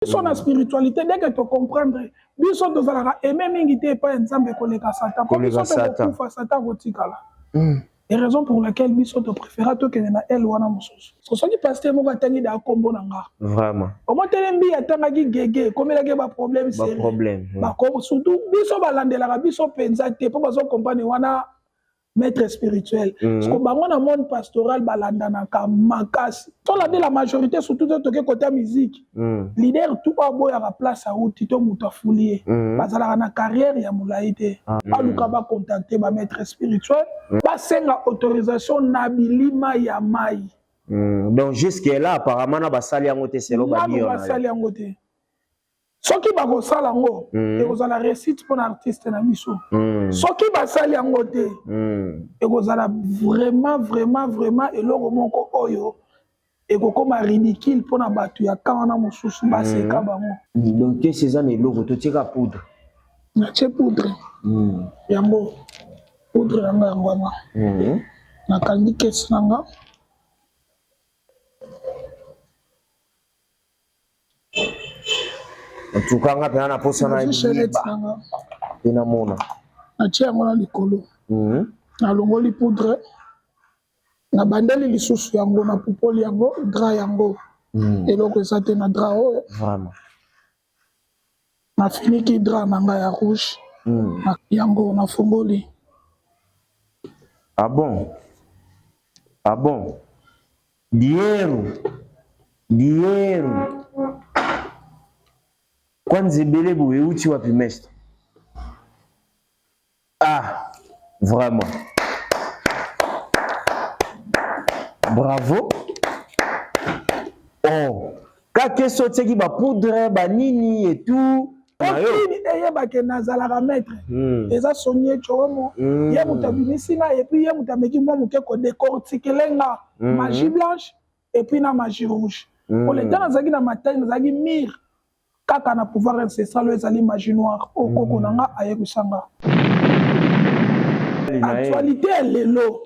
Biso na spiritualité dès que to comprendre biso tozalaka aime mingi te epai ya Nzambe koleka Satan po biso tokokufa Satan akotikala. Et raison pour laquelle biso to prefera tokende na aile wana mosusu. So soki pasteur moko atangi da kombo na nga. Vraiment. Omotele mbi atangaki gege ekomelaki ye ba problème Ba sérieux. problème. Ba surtout biso balandelaka biso penza te po bazo comprendre wana maître spirituel. Parce que bango na monde pastoral balandanaka makasi. Tolandi la majorité surtout to toke côté ya musique. Leader tout oyo aboyaka place awuti to moto afuli ye. Bazalaka na carrière ya molayi te. Baluka ba contacter ba maître spirituel, basenga autorisation na bilima ya mayi. Donc jusque là apparemment na basali yango te selon ba Nanu dire na yo. basali yango te. Soki bakosala yango, ekozala réussite mpona artiste na biso. Soki basali yango te, ekozala vraiment, vraiment, vraiment eloko moko oyo ekokoma ridicule mpona bato ya camp wana mosusu baseka bango. Donc kesi eza na eloko totieka poudre. Natie poudre. Yango poudre yanga yango wana. Nakangi kesi na nga. En tout cas, nga pena na posa na yeba. Pe na mona. Natie yango na likolo. Nalongoli poudre. Nabandeli lisusu yango, napupoli yango, drap yango. Eloko eza te na drap oyo. Vraiment. Nafiniki drap na nga ya rouge. Yango nafungoli. Ah bon? Ah bon? Dieru, dieru. Kwanza ebele boye euti wapi mestre? Ah, vraiment. Bravo. Oh, kake so otiaki ba poudre, ba nini et tout. Okini eyebake nazalaka maître. Eza Sonie Choromo. Ye moto abimisi nga et puis ye moto ameki mwa moke ko décortiquer nga magie blanche et puis na magie rouge. Pour le temps nazalaki na matadi, nazalaki mire kaka na pouvoir ancestral oyo ezali magie noire oyo koko na nga ayebisa nga. Actualité ya lelo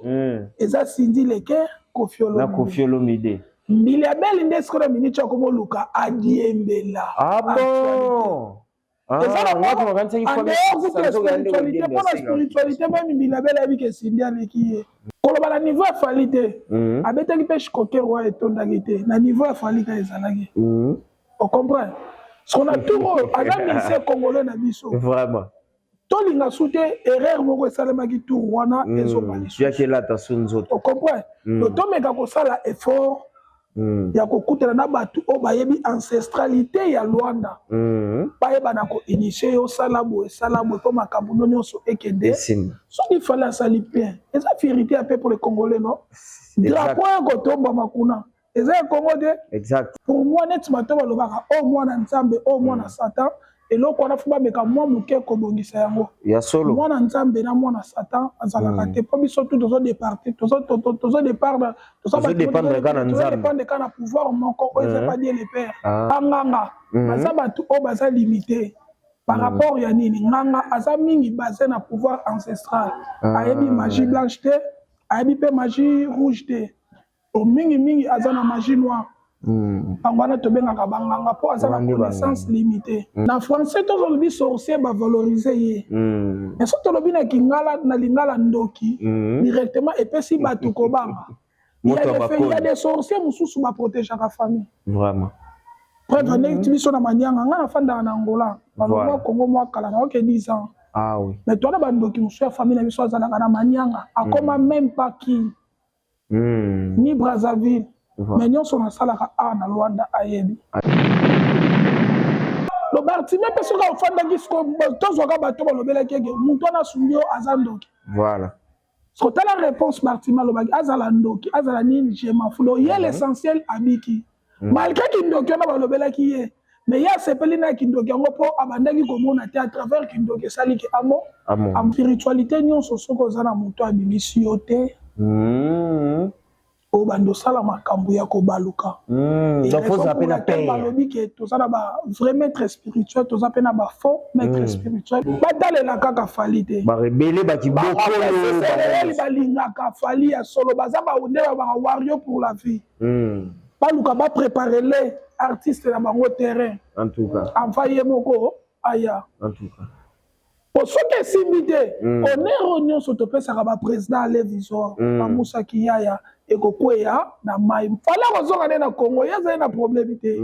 eza Cindy Leker, Koffi Na Koffi Olomide. Mbilia Bel nde sikoyo na minute oyo akomoluka adiembela. Ah bon? Eza na en dehors kutu ya spiritualité, mpo na spiritualité meme Mbilia Bel ayebi ke Cindy aleki ye. Koloba na niveau ya Fally te. Abetaki mpe Shkoker oyo etondaki te. Na niveau ya Fally kaka ezalaki. O comprendre? Parce qu'on a tour oyo aza musicien congolais na biso. Vraiment. Tolinga su te erreur moko esalemaki tour wana ezonga lisusu. Yaki elata su nzoto. O comprendre? Donc tomeka kosala effort ya kokutana na bato oyo bayebi ancestralité ya Luanda. Bayeba na ko-initier yo sala boye, sala boye mpo makambo no nyonso ekende. Esimba. Soki Fally asali bien, eza fierté ya peuple congolais non? Drapeau ekotombama kuna. Eza ya Congo te. Exact. Pour moi neti bato balobaka oh mwana Nzambe, oh mwana Satan, eloko wana faut bameka mwa moke kobongisa yango. Ya solo. Mwana Nzambe na mwana Satan azalaka te po biso tout tozo departir, tozo tozo dépendre, tozo Tozo dépendre kaka na Nzambe. dépendre kaka na pouvoir moko oyo eza pas Dieu le Père. Banganga baza bato oyo baza limité par rapport ya nini? Nganga aza mingi basé na pouvoir ancestral. Ayebi magie blanche te, ayebi pe magie rouge te. Po mingi mingi aza na magie noire. Bango wana tobengaka banganga po aza na connaissance limitée. Na français tozolobi sorcier ba valoriser ye. Mais soki tolobi na kingala na lingala ndoki directement epesi bato kobanga. Il y a des sorciers mosusu ba protegeaka famille. Vraiment. Preuve ndenge biso na Manianga nga nafandaka na Angola. Balongwa Congo mwa kala na oke 10 ans. Ah oui. Mais toana bandoki mosusu ya famille na biso azalaka na Manianga. Akoma même pas Kin. Ni Brazzaville. Mais nyonso nasalaka awa na Luanda ayebi. Lo Bartime mpe soki ofandaki siko tozwaka bato balobelaki eke moto wana asungi yo aza ndoki. Voilà. Siko tala réponse Bartime alobaki azala ndoki azala nini je m'en fous. Donc ye l'essentiel abiki. Malgré kindoki wana balobelaki ye mais ye asepeli na kindoki yango mpo abandaki komona te à travers kindoki esali ke amo. Amo. Spiritualité nyonso soki oza na moto abimisi yo te. Obanda osala makambo ya kobaluka. Donc faut zapper na paix. Balobi ke toza na ba vrai maître spirituel, toza pe na ba faux maître spirituel. Batalela kaka Fally te. Ba rebelle ba kibokolo. Ba balingaka Fally ya solo, baza ba nde ba warrior pour la vie. Baluka bapréparer le artiste na bango terrain. En tout cas. Avant ye moko aya. En tout cas. Po soki esimbi te, honneur oyo nyonso topesaka baprésident alevisor, bamusaki yaya, ekokweya na mai. Fally akozonga nde na Congo, ye azali na problème te.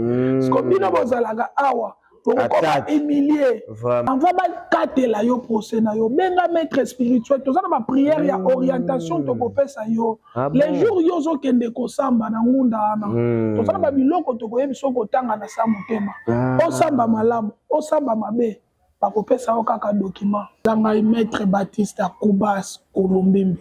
Siko bino bozalaka awa, bokokoma Attaque. humilie. Vraiment. Avant bakatela yo procès na yo, benga maître spirituel. Toza na baprière ya orientation tokopesa yo. Ah Le bon? jour yo ozokende kosamba na ngunda wana, toza na babiloko tokoyebi soki kotanga na sa motema. Osamba malamu, osamba mabe, bakopesa yo kaka document. Eza ngai, maître Baptiste Akubas Kolombimbi,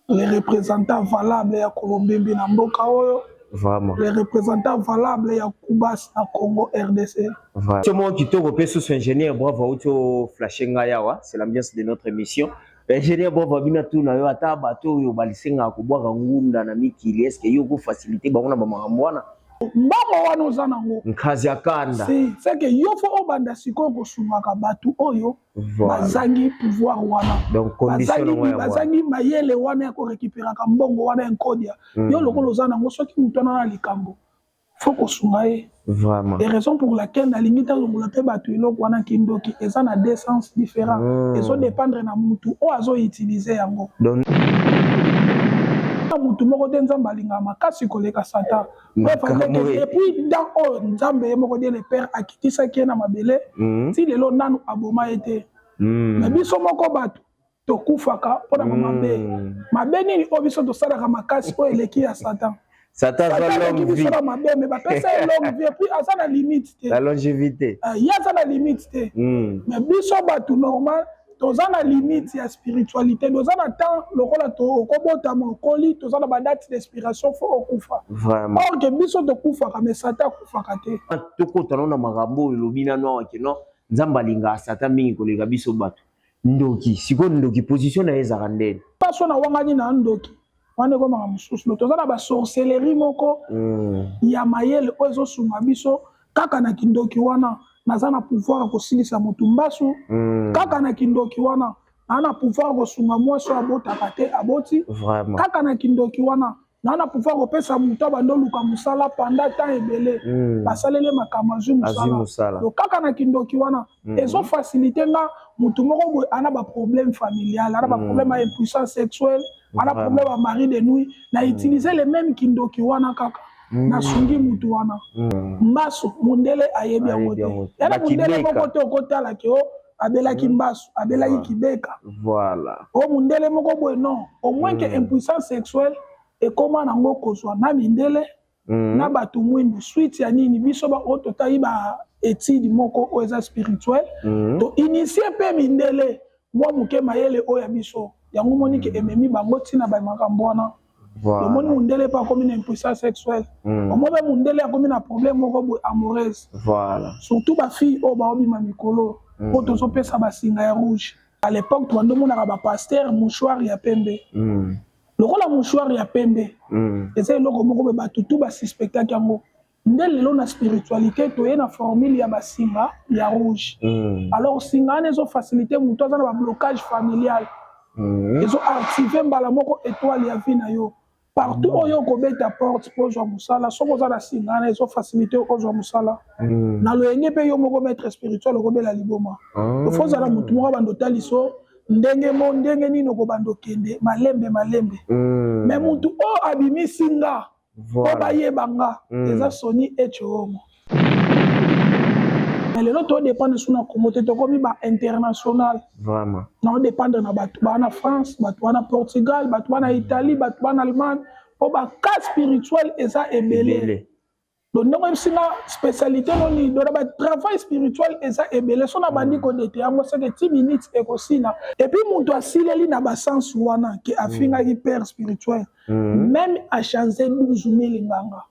le représentant valable ya Kolombimbi na mboka oyo. Vraiment. Le représentant valable ya Kubas na Congo RDC. Vraiment. Moko kitoko mpe susu, ingénieur Bravo auti oflashe ngai awa, c'est l'ambiance de notre émission. Ingénieur Bravo, abina tuna yo, ata bato oyo balisengaka kobwaka ngunda na mikili, est-ce yo kofacilité bango na bamakambo wana? Mbongo wana oza nango. Nkazi ya kanda. Si c'est que yo faut obanda sikoyo kosungaka bato oyo bazangi pouvoir wana. Donc condition bazangi nango ya wana. Bazangi mayele wana ya korécupéraka mbongo wana ya nkodia. Yo lokola oza nango, soki moto wana na likambo, faut kosunga ye. Et raison pour laquelle nalingi talongola mpe bato eloko wana. Kindoki eza na deux sens différent. Ezodépendre na mutu oyo azoutiliser yango. Donc na mutu moko te Nzambe alingaka makasi koleka Satan. Makambo Et puis dan oyo Nzambe ye moko, Dieu le Père, akitisaki ye na mabele, ti lelo nanu aboma ye te. Mais biso moko bato tokufaka mpona bamabe. Mabe nini oyo biso tosalaka makasi oyo eleki ya Satan? Satan Satan aza aleki longue biso vie. na mabe, mais bapesa ye longue vie, et puis aza na limite te. La longévité. Ye aza na limite te. Mais biso bato normal toza na limite ya spiritualité. Toza na temps lokola okobotama, okoli, toza na badate d'expiration, faut okufa. Or que biso tokufaka, mais Satan akufaka te. Tokota nano na makambo oyo elobi nano awa ke non, Nzambe alingaka Satan mingi koleka biso bato. Ndoki sikoyo, ndoki position na ye ezalaka ndeni? Mpaso na wangani na ndoki wana ekomaka mosusu. Donc toza na basorcellerie moko ya mayele oyo ezosunga biso. Kaka na kindoki wana naza na pouvoir ya kosilisa motu mbasu. Kaka na kindoki wana naa na pouvoir ya kosunga mwasi oyo abotaka te aboti. Kaka na kindoki wana naa na pouvoir kopesa motu abandi oluka mosala pendant temps ebele, basaleli makambo, azwi azwi mosala. Mosala. Donc kaka na kindoki wana ezofacilité nga motu moko boye ana baproblème familial, ana baproblème ya impuissance sexuelle, ana problème ya mari de nuit, na utiliser le même kindoki wana kaka, nasungi mutu wana. Mbasu, mundele ayebi yango Ayebi te. yango te. Yana mundele Bakibeka. moko te okotalaki o abelaki mbasu, abelaki kibeka. O mundele moko boye, non, au moins que impuissance sexuelle ekóma nango kozwa na mindele na bato mwindu. Suite ya nini? Biso baoyo totali ba étude moko oyo eza spirituel, toinitie mpe mindele mwa moke mayele oyo ya biso. Yango moniki ememi bango ntina bamakambo wana. Omoni mundele mpe akomi na impuissance sexuelle. Omoni mpe mundele akomi na problème moko boye amoureuse. Surtout bafille oyo baobima mikolo oyo tozopesa basinga ya rouge. À l'époque tobandi omonaka bapasteur mouchoir ya pembe. Lokola mouchoir ya pembe eza eloko moko boye bato tu basuspectaki yango, nde lelo na spiritualité toye na formule ya basinga ya rouge. Alors singa wana ezofacilité moto aza na bablocage familial. Ezoactive mbala moko étoile ya vie na yo partout oyo okobeta porte mpo ozwa mosala. Soki oza na singa wana, ezofacilité ozwa mosala. Na loyenge mpe yo moko maître spirituel okobela liboma. Faut ozala motu moko abanda otaliso ndenge mo ndenge nini okobanda okende malembe malembe. Mais motu oyo abimisi nga mpo bayeba nga eza Soni Echeomo. Mais lelo todépendre su na Congo te, tokomi ba international. Naodépendre na bato baa na France, bato baa na Portugal, bato baa na Italie, bato baa na Allemagne, mpo bacas spirituel eza ebele. Ebele. Donc ndenge oyebisi nga spécialité noni, donc na batravail spirituel eza ebele. So na bandi kodete yango, seke 10 minutes ekosila. Et puis moto asileli na basense wana ke afingaki père spirituel, même achange 12 000 nganga,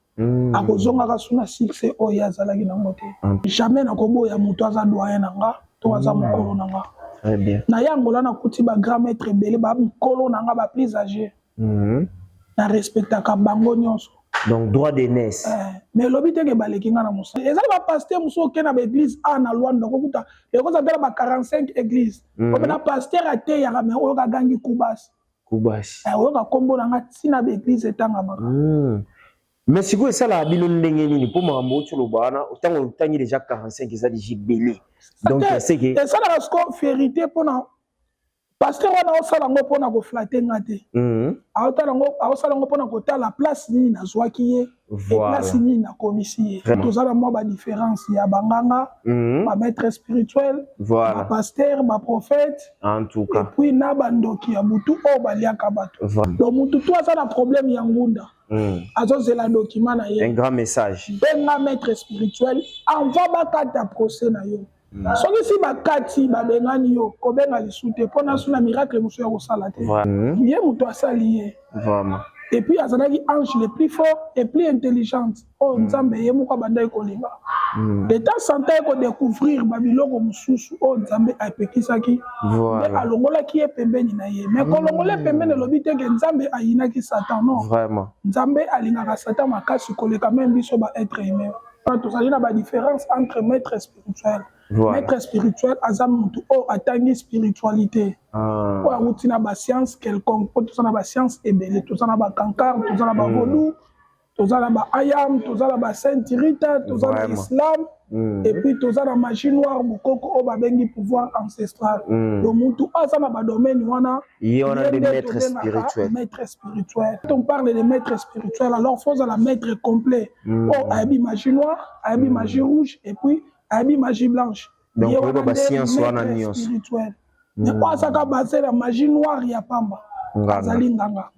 akozongaka su na succès oyo azalaki nango te. Jamais nakoboya moto aza doyen na nga to aza mokolo na nga. Très bien. Na yangola nakuti bagrand maître ebele, bamikolo na nga, baplus âgé. Na respectaka bango nyonso. Donc droit d'aînesse. Mais elobi teke baleki nga na mosala. Eza na bapasteur mosusu oke na baéglise a na Lwanda, okokuta ekozala te na ba 45 église ope na pasteur ateyaka, mais oyoka agangi Kubasi. Kubasi. Oyoka nkombo na nga ntina baéglise etangamaka. Mais sikoyo esalaka bino ndenge nini mpo makambo oti oloba wana, ntango otangi déjà 45, eza déjà ebele, donc c'est que Esalaka siko fierté mpona pasteur wana. Osala yango mpona koflatter nga te. Aotala yango, aosala yango mpona kotala place nini nazwaki ye e place nini nakomisi ye. Toza na mwa badifférence ya banganga, bamaître spirituel, bapasteur, baprophète, En tout cas. et puis na bandoki ya butu oyo baliaka bato. Donc mutu tu aza na problème ya ngunda, azozela document na ye, Un grand message. Benga maître spirituel envoi bakata procès na yo. Soki si bakati, babengani yo, kobenga lisu te, mpona su na miracle mosusu ya kosala te. Ye moto asali ye. Et puis azalaki ange le plus fort et plus intelligente oyo Nzambe ye moko abandaki kolinga. Leta santa ye kodécouvrir babiloko mosusu oyo Nzambe apekisaki nde alongolaki ye pembeni na ye. Mais kolongola ye pembeni elobi te ke Nzambe ayinaki Satan, non. Nzambe alingaka Satan makasi koleka même biso baêtre humain. Tozali na badifférence entre maître spirituel. Maître spirituel aza motu oyo atangi spiritualité, oyo awuti na bascience quelconque, mpo toza na bascience ebele. Toza na baquankar, toza na bavaudou, toza na baayam, toza na basainte Rita, toza na islam, et puis toza na magie noire, bokoko oyo babengi pouvoir ancestral. Donc mutu oyo aza na badomaine wana, Ye wana nde ye nde maître tobengaka spirituel. Maître spirituel. Quand on parle de maître spirituel, alors faut ozala maître complet oyo ayebi magie noire, ayebi magie rouge et puis ayebi magie blanche. Donc, Ye oyeba wana nde bascience wana maître nyonso. spirituel. Mais oyo azaka base na magie noire ya pamba, Nganga. azali nganga.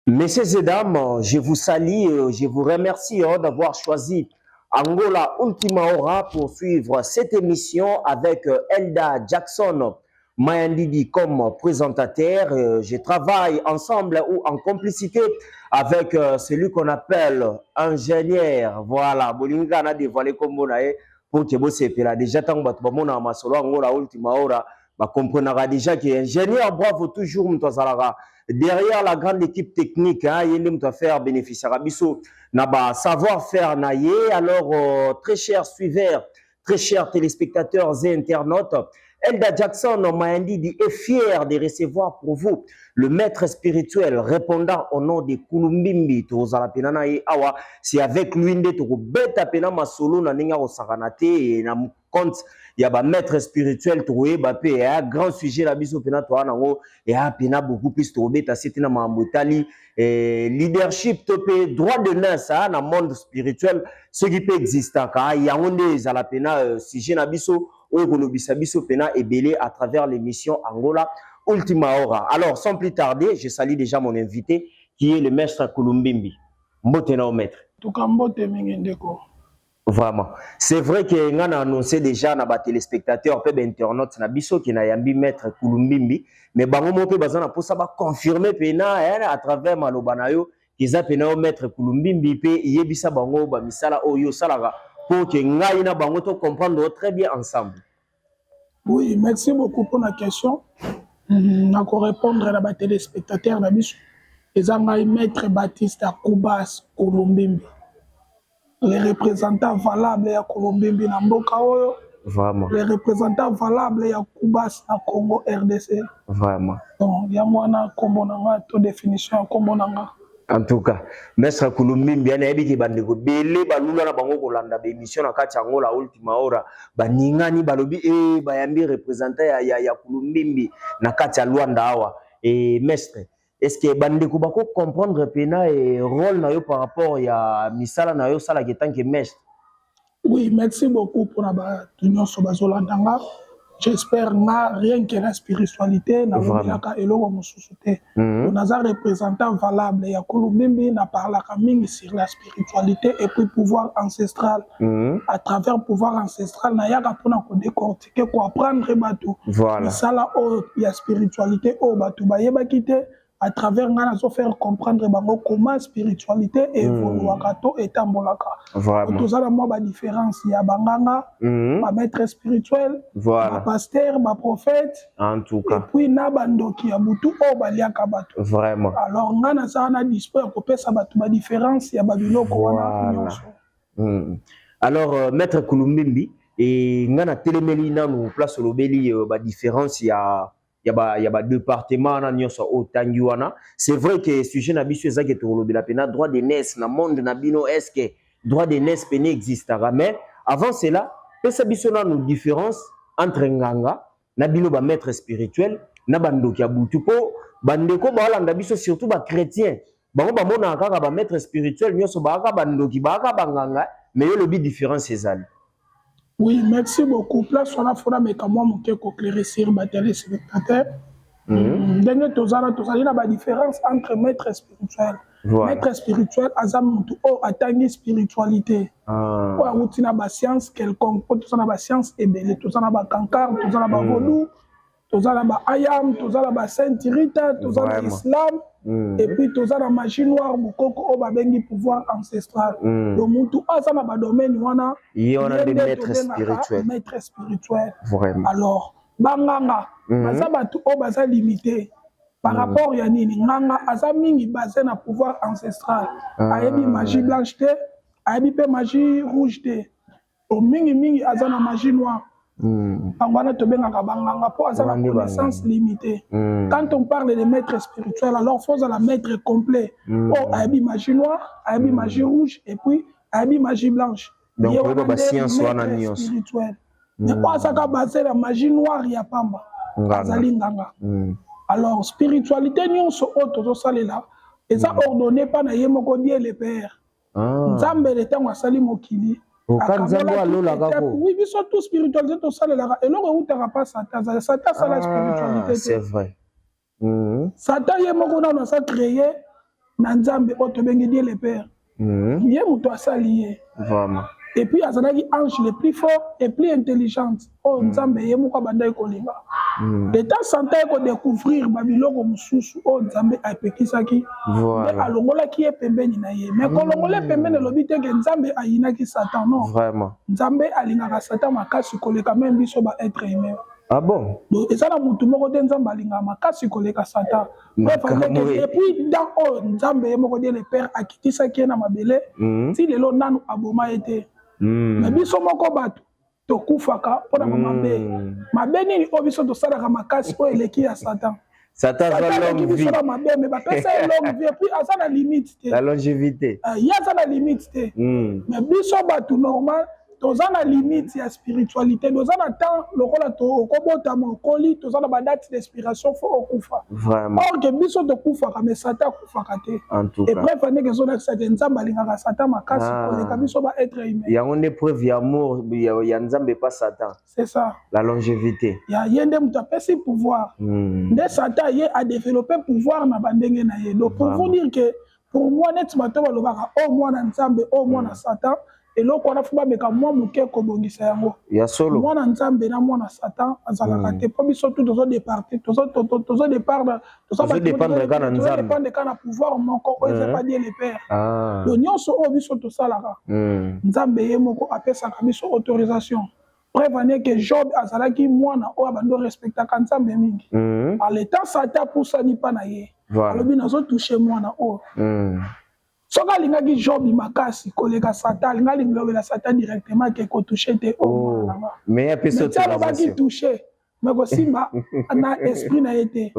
Messieurs et dames, je vous salue, je vous remercie, hein, d'avoir choisi Angola Ultima Hora pour suivre cette émission avec Elda Jackson Mayandidi comme présentateur. Je travaille ensemble ou en complicité avec celui qu'on appelle ingénieur. Voilà, bolinga na dévoilé comme na ye pour que bosepela déjà. Tango bato bamona masolo Angola Ultima Hora, bacomprenaka déjà que ingénieur Bravo toujours moto azalaka derrière la grande équipe technique, hein, ye nde moto afaire bénéficiera biso na ba savoir-faire na ye. Alors, très chers suiveurs, très chers téléspectateurs et internautes, Elda Jackson Mayandidi est fier de recevoir pour vous le maître spirituel répondant au nom de Kulumbimbi. Tozala pena na ye awa, c'est avec lui nde tokobeta pena masolo na ndenge akosakana te na compte ya ba maître spirituel. Tokoyeba mpe ya grand sujet na biso pena toa nango ya pena beaucoup plus. Tokobeta sete na makambo etali leadership to mpe droit de naissance na monde spirituel, soki mpe existaka. Yango nde ezala pena sujet na biso oyo kolobisa biso pena ebele à travers l'émission Angola Ultima Hora. Alors, sans plus tarder, je salue déjà mon invité qui est le maître Kulumbimbi. Mbote na maître. Tuka mbote mingi, ndeko. Vraiment. C'est vrai que nga na annoncé déjà na ba téléspectateurs pe ba internautes na biso ki na yambi maître Kulumbimbi, mais bango mo pe bazana posa ba confirmer pe na à travers maloba na yo kiza pe na maître Kulumbimbi, pe yebisa bango ba misala oyo salaka pour que ngai na bango to comprendre très bien ensemble. Oui, merci beaucoup pour la question. Nako répondre na ba téléspectateurs na biso. Eza ngai maître Baptiste Akubas Kulumbimbi, les représentants valables ya Kulumbimbi na mboka oyo, les représentants valables ya Kubas na Congo RDC. Donc yango wana nkombo na nga to définition ya nkombo na nga. En tout cas, maître Kulumbimbi, anayebi ke bandeko bele balula na bango kolanda baémission na kati yango la Ultima Hora, baningani balobi e bayambi représentant ya Kulumbimbi na kati ya Luanda awa. E maître, est-ce que bandeko bako comprendre pena e rôle na yo par rapport ya misala na yo osalaka tant que maître? Oui, merci beaucoup mpona bato nyonso bazolanda nga. J'espère nga rien que la spiritualité, nalobelaka eloko mosusu te. Naza représentant valable ya Kulumbimbi, naparlaka mingi sur la spiritualité et puis pouvoir ancestral. À travers pouvoir ancestral, nayaka mpona kodécortiquer, koapprendre bato misala oyo ya spiritualité oyo bato bayebaki te. À travers nga, nazofaire comprendre bango comment spiritualité évoluaka to etambolaka. Toza na mwa badifférence ya banganga, bamaître spirituel, bapasteur, baprophète, En tout cas. et puis na bandoki ya butu oyo baliaka bato. Alors nga nazala na dispo ya kopesa bato badifférence ya babiloko wana nyonso. Alors, maître Kulumbimbi, e nga na telemeli nanu place olobeli badifférence ya Ya badépartement wana nyonso oyo otangi wana, c'est vrai que sujet na biso ezaki tokolobela mpena droit d'aînesse na monde na bino. Est ce que droit d'aînesse pene existaka? Mais avant cela, pesa biso nanu différence entre nganga na bino, bamaître spirituel, na bandoki ya butu, mpo bandeko baolanda biso, surtout bachrétien, bango bamonaka kaka bamaître spirituel nyonso baaka bandoki, baaka banganga. Mais yo olobi différence ezali. Oui, merci beaucoup. Place wana, fona meka mwa moke koéclaircir batéléspectateur. Ndenge tozala, tozali na badifférence entre maître spirituel. Maître spirituel aza motu oyo atangi spiritualité, oyo awuti na bascience quelconque, mpo toza na bascience ebele. Toza na baquankar, toza na bavaudou, toza na baayam, toza na basainte Rita, toza na islam, et puis toza na magie noire, mokoko oyo babengi pouvoir ancestral. Donc mutu oyo aza na badomaine wana, ye wana nde maître spirituel. Maître spirituel. Alors banganga baza bato oyo baza limité par rapport ya nini? Nganga aza mingi basé na pouvoir ancestral. Ayebi magie blanche te, ayebi mpe magie rouge te. O mingimingi aza na magie noire. Bango wana tobengaka banganga, mpo aza na connaissance limitée. Quand on parle de maître spirituel, alors faut ozala maître complet oyo ayebi magie noire, ayebi magie rouge et puis ayebi magie blanche. Donc oyeba bascience wana nyonso. Spirituel. Mais oyo azaka basé na magie noire ya pamba, azali nganga. Alors spiritualité nyonso oyo tozosalela eza ordonné mpa na ye moko Dieu le Père. Nzambe, le ntango asali mokili. Oka Nzambe alolaka ko. Oui, biso tout spiritualité tosalelaka, eloko eutaka mpa Satan. Satan asala spiritualité te. C'est vrai. Satan ye moko nano aza créé na Nzambe oyo tobengi Dieu le Père. Ye moto asali ye. Et puis azalaki ange le plus fort et plus intelligente oyo Nzambe ye moko abandaki kolinga. Le temps Satan ekodécouvrir babiloko mosusu oyo Nzambe apekisaki, nde alongolaki ye pembeni na ye. Mais kolongola ye pembeni elobi te ke Nzambe ayinaki Satan, non. Nzambe alingaka Satan makasi koleka même biso baêtre humain. Ah bon? Donc eza na motu moko te Nzambe alingaka makasi koleka Satan. Et puis dans oyo Nzambe ye moko Dieu le Père akitisaki ye na mabele, ti lelo nanu aboma ye te. Mais biso moko bato tokufaka mpona bamabe. Mabe nini oyo biso tosalaka makasi oyo eleki ya Satan? Satan aza longue vie. Biso na mabe, mais bapesa ye longue vie, puis aza na limite te. La longévité. Ye aza na limite te. Mais biso bato normal toza na limite ya spiritualité. Toza na temps lokola okobotama, okoli, toza na badate d'expiration, fo okufa. Or ke biso tokufaka, mais Satan akufaka te. En tout cas. Et preuve ndenge ezolakisa ke Nzambe alingaka Satan makasi koleka biso ba être humain. Yango nde preuve ya amour ya Nzambe pa Satan. C'est ça. La longévité. Ya ye nde moto apesi pouvoir. Nde Satan ye adéveloppe pouvoir na bandenge na ye. Donc pour vous dire que pour moi, neti bato balobaka oyo mwana Nzambe, oyo mwana Satan, eloko wana fo bameka mwa moke kobongisa yango. Ya solo. Mwana Nzambe na mwana Satan azalaka te, mpo biso tu tozodépart, tozodépendre. Tozodépendre kaka na Nzambe. Tozodépendre kaka na pouvoir moko oyo eza pa Dieu le Père. Donc nyonso oyo biso tosalaka, Nzambe ye moko apesaka biso autorisation. Preuve ane ke Job azalaki mwana oyo abandi orespectaka Nzambe mingi. Par le temps Satan apusani mpa na ye, alobi: "Nazotouche mwana oyo." Soki alingaki Job makasi koleka Satan, alingi alingi lobela Satan directement ke kotouche te oyo mwana na nga. Mais apesi Mais ti alobaki touche, mais kosimba na esprit na ye te.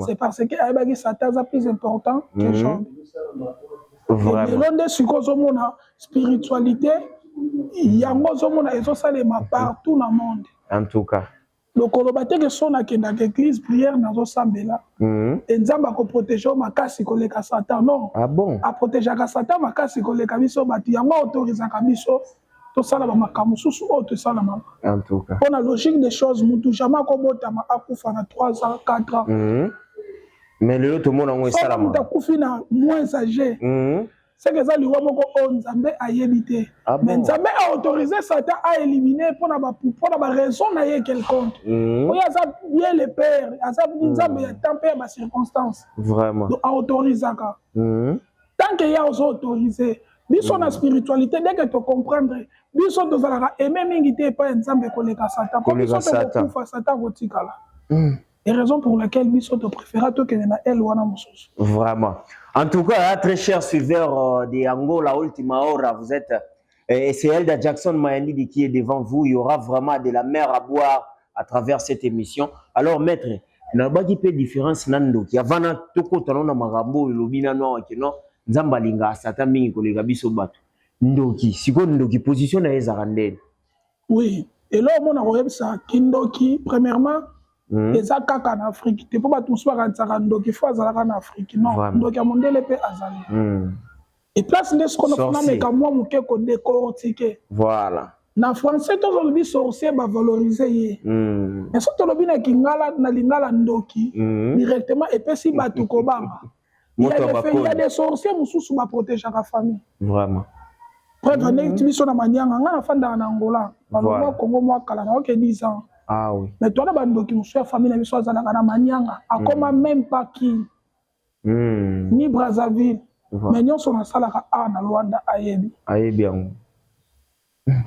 C'est parce que ayebaki Satan aza plus important que Job. Lelo nde sikoyo ozomona spiritualité yango, ozomona ezosalema partout na monde. En tout cas. Lokoloba te ke so nakendaka église, prière, nazosambela, e Nzambe akoprotege yo makasi koleka Satan, non. Ah bon? Aprotegeaka Satan makasi koleka biso bato. Yango autorisaka biso tosala bamakambo mosusu oyo tosalamaka. En tout cas. Mpo na logique des choses, mutu jamais akobotama akufa na 3 ans, 4 ans. Mais lelo tomona yango soki esalama. Moto akufi na moins âgé, seke eza liwa moko oyo Nzambe ayebi te. Ah Mais bon? Nzambe aautorise Satan aélimine mpona baraison na ye quelconque. Oyo aza bien le Père, aza Nzambe ya temps mpe ya bacirconstance. Donc aautorisaka. Tant que ye ozo autorise biso na spiritualité, dès que tocomprendre, biso tozalaka aime mingi te epai ya Nzambe koleka Satan, mpo Koleka biso Satan. tokokufa, Satan akotikala. Et raison pour laquelle biso topréféra tokende na ele wana mosusu. Vraiment. En tout cas, très chers suiveurs de Angola Ultima Hora, vous êtes, et c'est Elda Jackson Mayandidi qui est devant vous. Il y aura vraiment de la mer à boire à travers cette émission. Alors, maître, Nalobaki mpe différence na ndoki avant na tokota nano na makambo oyo elobi nano awa ke non, Nzambe alingaka Satan mingi koleka biso bato. Ndoki sikoyo, ndoki position na ye ezalaka ndeni? Oui, eloko mona koyebisa, kindoki premièrement eza kaka na Afrique te, mpo bato mosusu bakanisaka ndoki fo azalaka na Afrique. Non, ndoki ya mondele mpe azali. E place nde sikoyo nameka mwa moke kodécortiquer. Na français tozolobi sorcier, bavaloriser ye, mais soki tolobi na kingala, na lingala ndoki, directement epesi bato kobanga. Il y a des sorciers mosusu baprotégeaka famille. Preuve, ndenge biso na Manianga, nga nafandaka na Angola, balongwa Congo mwa kala, naoke 10 ans. Ah, oui. Mais towana bandoki mosusu ya famille na biso azalaka na Manianga, akoma même pas Kin ni Brazzaville, mais nyonso nasalaka awa na Lwanda ayebi. Ayebi yango.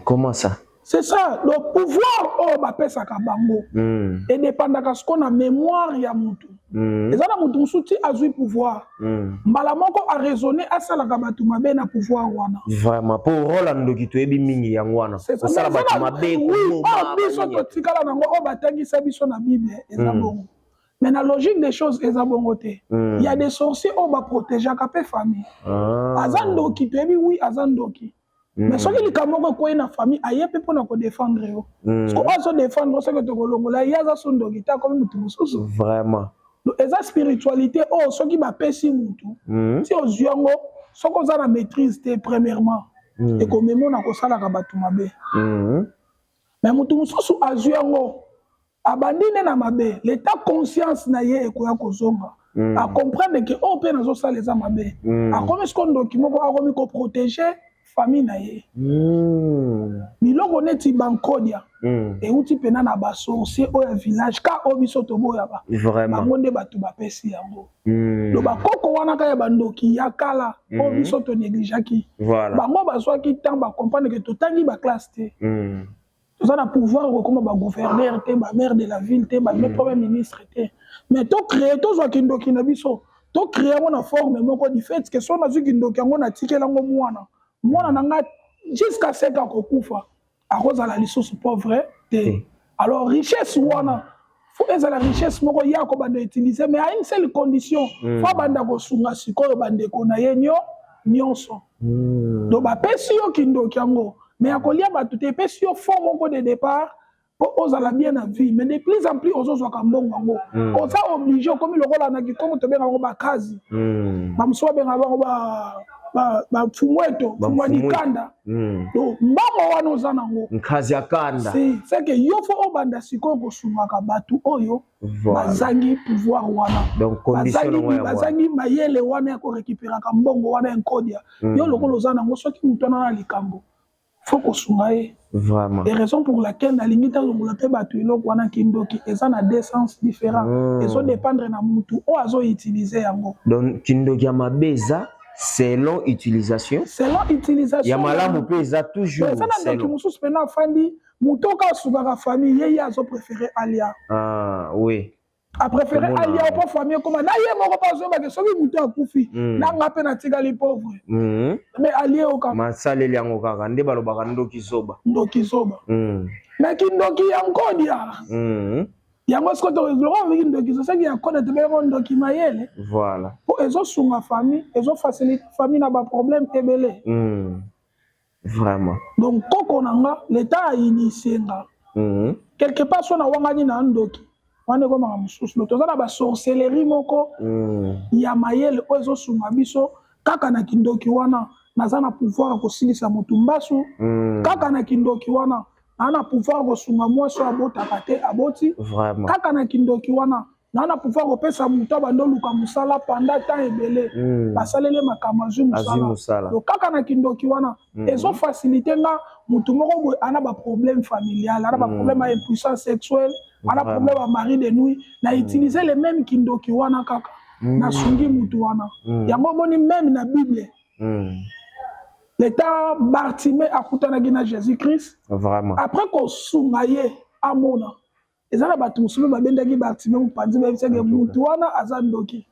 Comment ça? C'est ça. Donc pouvoir oyo bapesaka bango edépendaka sikoyo na mémoire ya mutu. Eza na mutu mosusu ti azwi pouvoir, mbala moko araisonner, asalaka bato mabe na pouvoir wana. Vraiment, po rôle ya ndoki toyebi mingi yango wana, kosala bato mabe. Oyo biso totikala nango, oyo batangisa biso na Bible, eza bongo, mais na logique des choses eza bongo te. Il y a des sorciers oyo baprotégeaka mpe famille. Aza ndoki, toyebi, oui, aza ndoki, mais soki likambo moko ekwei na famille, aye mpe mpona kodéfendre yo. Soki oyo azodéfendre, soki tokolongola ye, aza so ndoki te, akomi motu mosusu. Eza spiritualité oyo soki bapesi mutu, ti ozwi yango, soki oza na maîtrise te, premièrement ekomema na kosalaka bato mabe. Mais motu mosusu azwi yango, abandi nde na mabe, l'état conscience na ye ekoya kozonga, acomprendre ke oyo mpe nazosala eza mabe. Akomi siko ndoki moko, akomi koprotéger famille na ye. Biloko neti bankodia euti mpena na basorcier oyo ya village ka oyo biso toboyaka. Bango nde bato bapesi yango. Do bakoko wana kaka ya bandoki ya kala oyo biso tonégligeaki, bango bazwaki temps bacomprendre ke totangi baclasse te, toza na pouvoir kokóma bagouverneur te, bamaire de la ville te, premier ministre te, mais tocréer, tozwa kindoki na biso, tocréer yango na forme moko du fait ke so nazwi kindoki yango, natikeli yango mwana, mwana na nga jusqu'à ce akokufa akozala lisusu pauvre te. Alors richesse wana fo ezala richesse moko ye akobanda utiliser, mais à une seule condition: fo abanda kosunga sikoyo bandeko na ye nyonso. Donc bapesi yo kindoki yango, mais akolia bato te, epesi yo fond moko de départ mpo ozala bien na vie, mais de plus en plus ozozwaka mbongo yango, oza obligé, okomi lokola na kikongo tobengaka yango bakazi. Bamosusu babengaka bango bafumweto, fumwa dikanda. Donc mbongo wana oza nango, nkazi ya kanda. C'est que yo fo obanda sikoyo kosungaka bato oyo bazangi pouvoir wana, bazangi mayele wana ya korécupéraka mbongo wana ya nkodia. Yo lokola oza nango, soki motu wana na likambo, fo kosunga ye. Et raison pour laquelle nalingi talongola mpe bato eloko wana, kindoki eza na deux sens différent, ezodépendre na mutu oyo azoutiliser yango. Donc kindoki ya mabe eza selon utilisation. Selon utilisation. Ya malamu mpe eza toujours. Eza na ndoki mosusu mpena afandi, motu oyo asukaka famille ye, ye azopréférer alia. Ah, oui. Apréféré alia mpo famille ekoma na ye moko, mpo azoyebake soki motu akufi, nanga mpe natikali pauvre, mais alie o kaka. Masaleli yango kaka nde balobaka ndoki zoba. Ndoki zoba. Mais kindoki ya nkodia yango siko lokola ndoki soki ya nkodia, tobengo ndoki mayele. Po ezosunga famille, ezofacilite famille na baproblème ebele. Donc koko na nga, leta ainitie nga quelque part, so nawangani na ndoki wana, ekomaka mosusu. Donc toza na basorcellerie moko ya mayele oyo ezosunga biso. Kaka na kindoki wana naza na pouvoir ya kosilisa motu mbasu. Kaka na kindoki wana naa na pouvoir ya kosunga mwasi oyo abotaka te aboti. Kaka na kindoki wana naa na pouvoir kopesa motu abandi oluka mosala pendant temps ebele, basaleli makambo, azwi mosala. Donc kaka na kindoki wana ezofaciliter nga, motu moko boye ana baproblème familial, ana baproblème ya impuissance sexuelle, ana problème ya mari de nuit, na utiliser le même kindoki wana kaka, nasungi mutu wana. Yango omoni, même na Bible, leta Bartimée akutanaki na Jésus Christ. Après kosunga ye amona, eza na bato mosusu babendaki Bartimée mopanzi, bayebisaki mutu wana aza ndoki.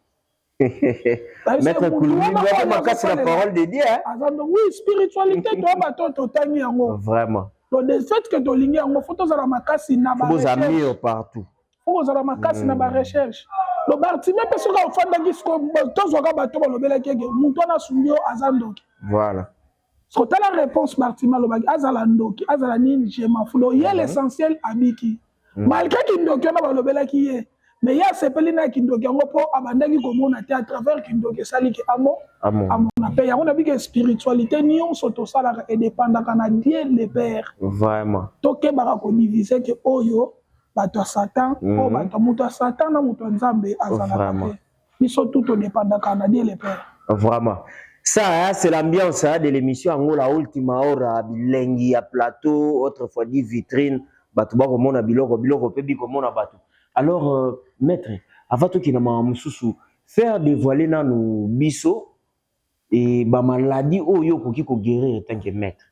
Maître Kulumi makasi na parole de Dieu. Aza ndoki, oui. Spiritualité, toya bato totangi yango. Donc de fait que tolingi yango, fo tozala makasi na barecherche partout. Fo Faut kozala makasi na barecherche. Lo Bartime mpe, soki ofandaki siko, tozwaka bato balobelaki eke motu wana asungi yo, aza ndoki. Kotala réponse Bartime alobaki, azala ndoki, azala nini, je m'en fous. Donc ye, l'essentiel abiki malgré kindoki wana balobelaki ye. Mais ye asepeli na kindoki yango mpo abandaki komona te. À travers kindoki esaliki amo amona mpe yango. Nabiki spiritualité nyonso tosalaka edépendaka na Dieu le Père. Tokebaka kodiviser ke oyo bato ya Satan, oyo bato, moto ya Satan na moto ya Nzambe azalaka te. Biso tu todépendaka na Dieu le Père. Vraiment. Ça, hein, c'est l'ambiance, hein, de l'émission Angola Ultima Hora, bilengi ya plateau, autrefois dit vitrine, bato bakomona biloko, biloko pe bikomona bato. Alors, maître, avant tokina makambo mosusu, faire dévoiler nanu biso e bamaladie oyo okoki koguérir tant que maître.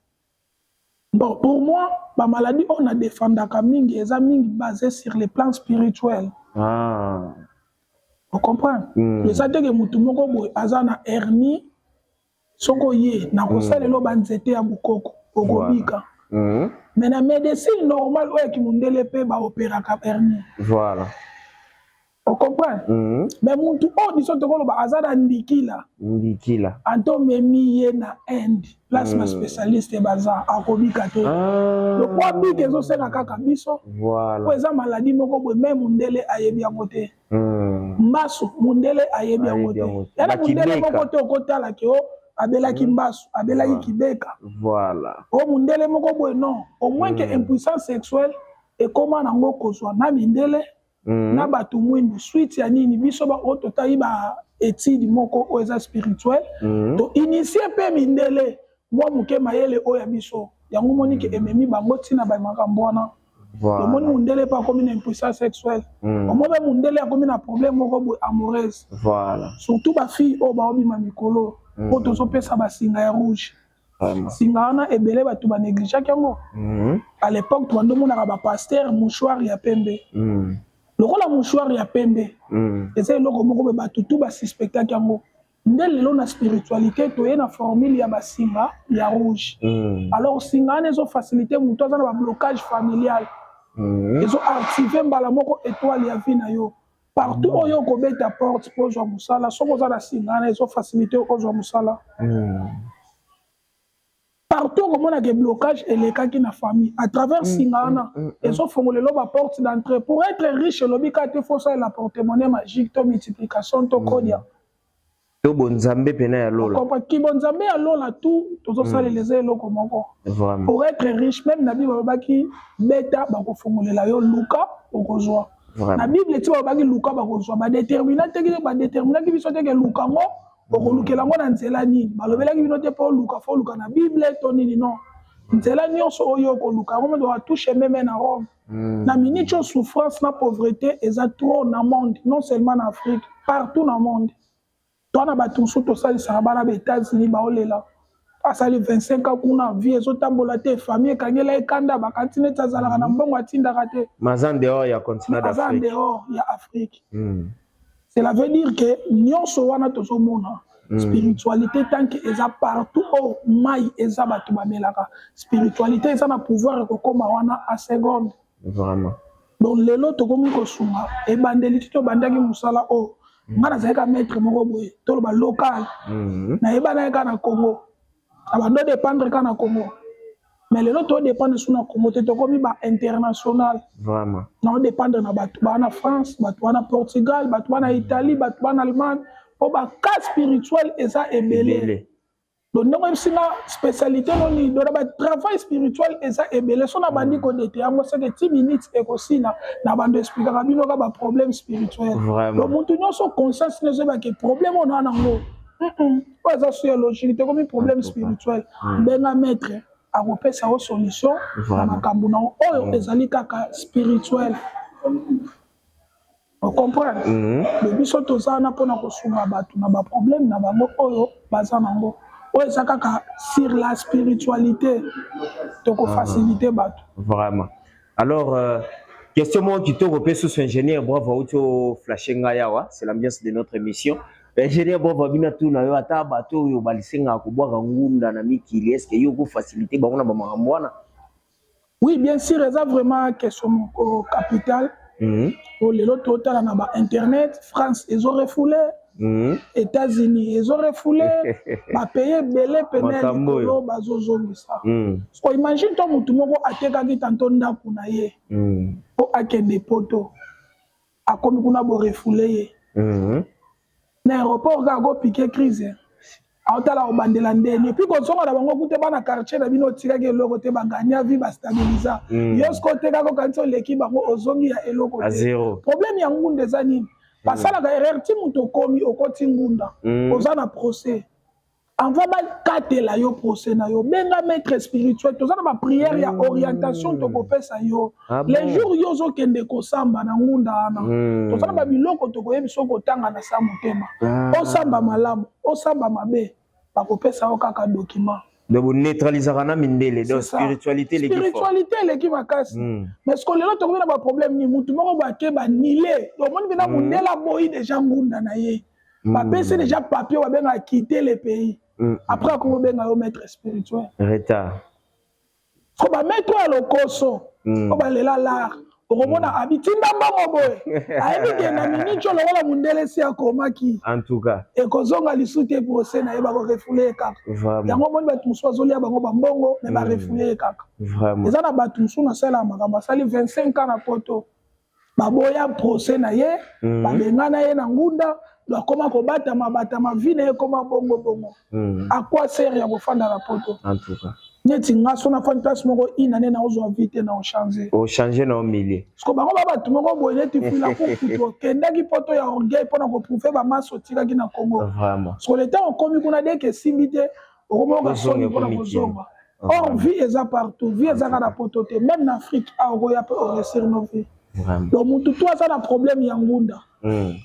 Bon, pour moi, bamaladie oyo na défendaka mingi eza mingi basé sur le plan spirituel. Ocomprendre? Eza teke motu moko boye aza na hernie, soki oye na kosalela oyo banzete ya bokoko, okobika. Mais na médecine normale oyo ya mondele mpe baopéraka hernie. Ocomprendre? Mais mutu oyo biso tokoloba aza na ndikila, Ndikila. Ante omemi ye na Inde, place baspécialiste baza, akobika te. Lopo abika, ezosenga kaka biso po eza maladie moko boye, me mondele ayebi yango te. Mbasu, mondele ayebi yango te. Yana mondele moko te okotalaki o abelaki mbasu, abelaki kibeka. O mondele moko boye, non. Au moins ke impuissance sexuelle ekóma nango kozwa na mindele na bato mwindu. Suite ya nini? Biso baoyo totali ba étude moko oyo eza spirituel, toinitier mpe mindele mwa moke mayele oyo ya biso. Yango moniki ememi bango ntina bamakambo wana. Omoni mundele mpe akomi na impuissance sexuelle, omoni mpe mundele akomi na problème moko boye amoureuse. Surtout bafille oyo baobima mikolo oyo, tozopesa basinga ya rouge. Singa wana, ebele bato banégligeaki yango. À l'époque tobandomonaka bapasteur mouchoir ya pembe. Lokola mouchoir ya pembe eza eloko moko boye, bato tu basuspectaki yango. Nde lelo na spiritualité toye na formule ya basinga ya rouge. Alors singa wana ezofacilité moto aza na bablocage familial, ezoactive mbala moko étoile ya vie na yo. Partout oyo okobeta porte mpo ozwa mosala, soki oza na singa wana, ezofacilité ozwa mosala. Partout okomonaka blocage elekaki na famille, à travers singa wana ezofongola elo baporte d'entrée pour être riche. Elobi kaka te faut osalela porte-monnaie magique to multiplication to kodia. To bonzambe pena ya lola. Ki bonzambe ya lola, tu tozosalela eza eloko moko. Pour être riche, même na Bible balobaki: beta, bakofongolela yo; luka, okozwa. Na Bible ti balobaki luka, bakozwa, badétermina teki, badéterminaki biso teke luka ngo okolukela yango na nzela nini. Balobelaki bino te mpo oluka, faut oluka na Bible to nini. Non, nzela nyonso oyo okoluka yango moto atouche même na Rome. Na minute oyo, souffrance na pauvreté eza trop na monde, non seulement na Afrique, partout na monde. To na bato mosusu tosalisaka bana ba États-Unis, baolela, asali 25 ans kuna, vie ezotambola te, famille ekangela ekanda, bakanti neti azalaka na mbongo, atindaka te. Mais aza en dehors ya continent. Aza en dehors ya Afrique. Cela veut dire que nyonso wana tozomona, spiritualité, tant que eza partout oyo mai eza, bato bamelaka, spiritualité eza na pouvoir ekokóma wana a seconde. Donc lelo tokomi kosunga. Ebandeli ti tobandaki mosala oyo, nga nazalaki ka maître moko boye, toloba local, nayebana ye kaka na Congo, na bando dépendre kaka na Congo. Mais lelo todépendre su na Congo te, tokomi ba international. Naodépendre na bato baa na France, bato baa na Portugal, bato baa na Italie, bato baa na Allemagne, mpo bacas spirituel eza ebele. Donc ndenge oyebisi nga spécialité noni, donc na batravail spirituel eza ebele. So na bandi kodete yango, seke 10 minutes ekosila na bando expliquaka bino ka baproblème spirituel. Donc motu nyonso conscience nyonso oyebake problème oyo naa nango oyo eza su ya logique te, komi problème spirituel, benga maître, akopesa yo solution na makambo nango oyo ezali kaka spirituel. Ocomprendre? Mais biso toza wana mpona kosunga bato na baproblème na bango oyo baza nango, oyo eza kaka sur la spiritualité, tokofacilité bato. Vraiment. Alors, question moko kitoko mpe susu, ingénieur Bravo auti oflashe ngai awa. C'est l'ambiance de notre émission. Ingénieur Bravo, abina tuna yo ata bato oyo balisengaka kobwaka ngunda na mikili, est ce que yo okofacilité bango na bamakambo wana? Oui, bien sûr, eza vraiment question moko capitale. Po lelo totala na bainternet, France ezorefouler, États-Unis ezorefouler, bapays ebele pene ya likolo bazozongisa. So imagine to motu moko atekaki tanto ndako na ye mpo akende Poto, akomi kuna, borefouler ye na aéroport, kaka kopiquer crise, aotala kobandela ndeni, et puis kozonga na bango kute bana quartier na bino otikaki eloko te, bagagner vie, bastabiliser. Yo soki otekaki, okanisi oleki bango, ozongi ya eloko te. Problème ya ngunda eza nini? Basalaka erreur ti moto okomi, okoti ngunda, oza na procès, avant bakatela yo procès na yo, benga maître spirituel. Toza na baprière ya orientation tokopesa yo. Le jour yo ozokende kosamba na ngunda wana, toza na babiloko tokoyebi. Soki otanga na sa motema, osamba malamu, osamba mabe, bakopesa yo kaka document. Donc boneutralisaka na mindele, donc spiritualité eleki. Spiritualité eleki makasi. Mais ce que lelo tokomi na baproblème ni mutu moko bake banile, omoni mpena mondele aboyi déjà ngunda na ye, bapesi déjà papier babengaka quitter le pays. Après akomi obenga yo maître spirituel. Retard. So bamaître oyo ya lokoso oyo balela lar, okomona abitinda mbongo boye, ayebi ke na miniti oyo lokola mondele esi akomaki, En tout cas, ekozonga lisu te. Procès na ye bakorefouler ye kaka. Yango omoni bato mosusu bazolia bango bambongo, mais barefouler ye kaka. Eza na bato mosusu nasalaka makambo, asali 25 ans na Poto, baboya procès na ye, babengana ye na ngunda, akoma kobatama batama, vie na ye ekoma bongo bongo. À quoi sert ya kofanda na Poto? En tout cas. Neti nga so nafandi place moko inane, na ozwa vie te, na ochanger. Ochanger na omilie. Parce que bango ba bato moko boye neti fuila kukutu, okendaki Poto ya orgueil mpona koprouver bamasi otikaki na Congo. Parce que le temps okomi kuna, dès que esimbi te, okomoyoka soni mpona kozonga. Or vie eza partout, vie eza kaka na Poto te, même na Afrique awa okoya mpe oréussir no vie. Donc mutu to aza na problème ya ngunda,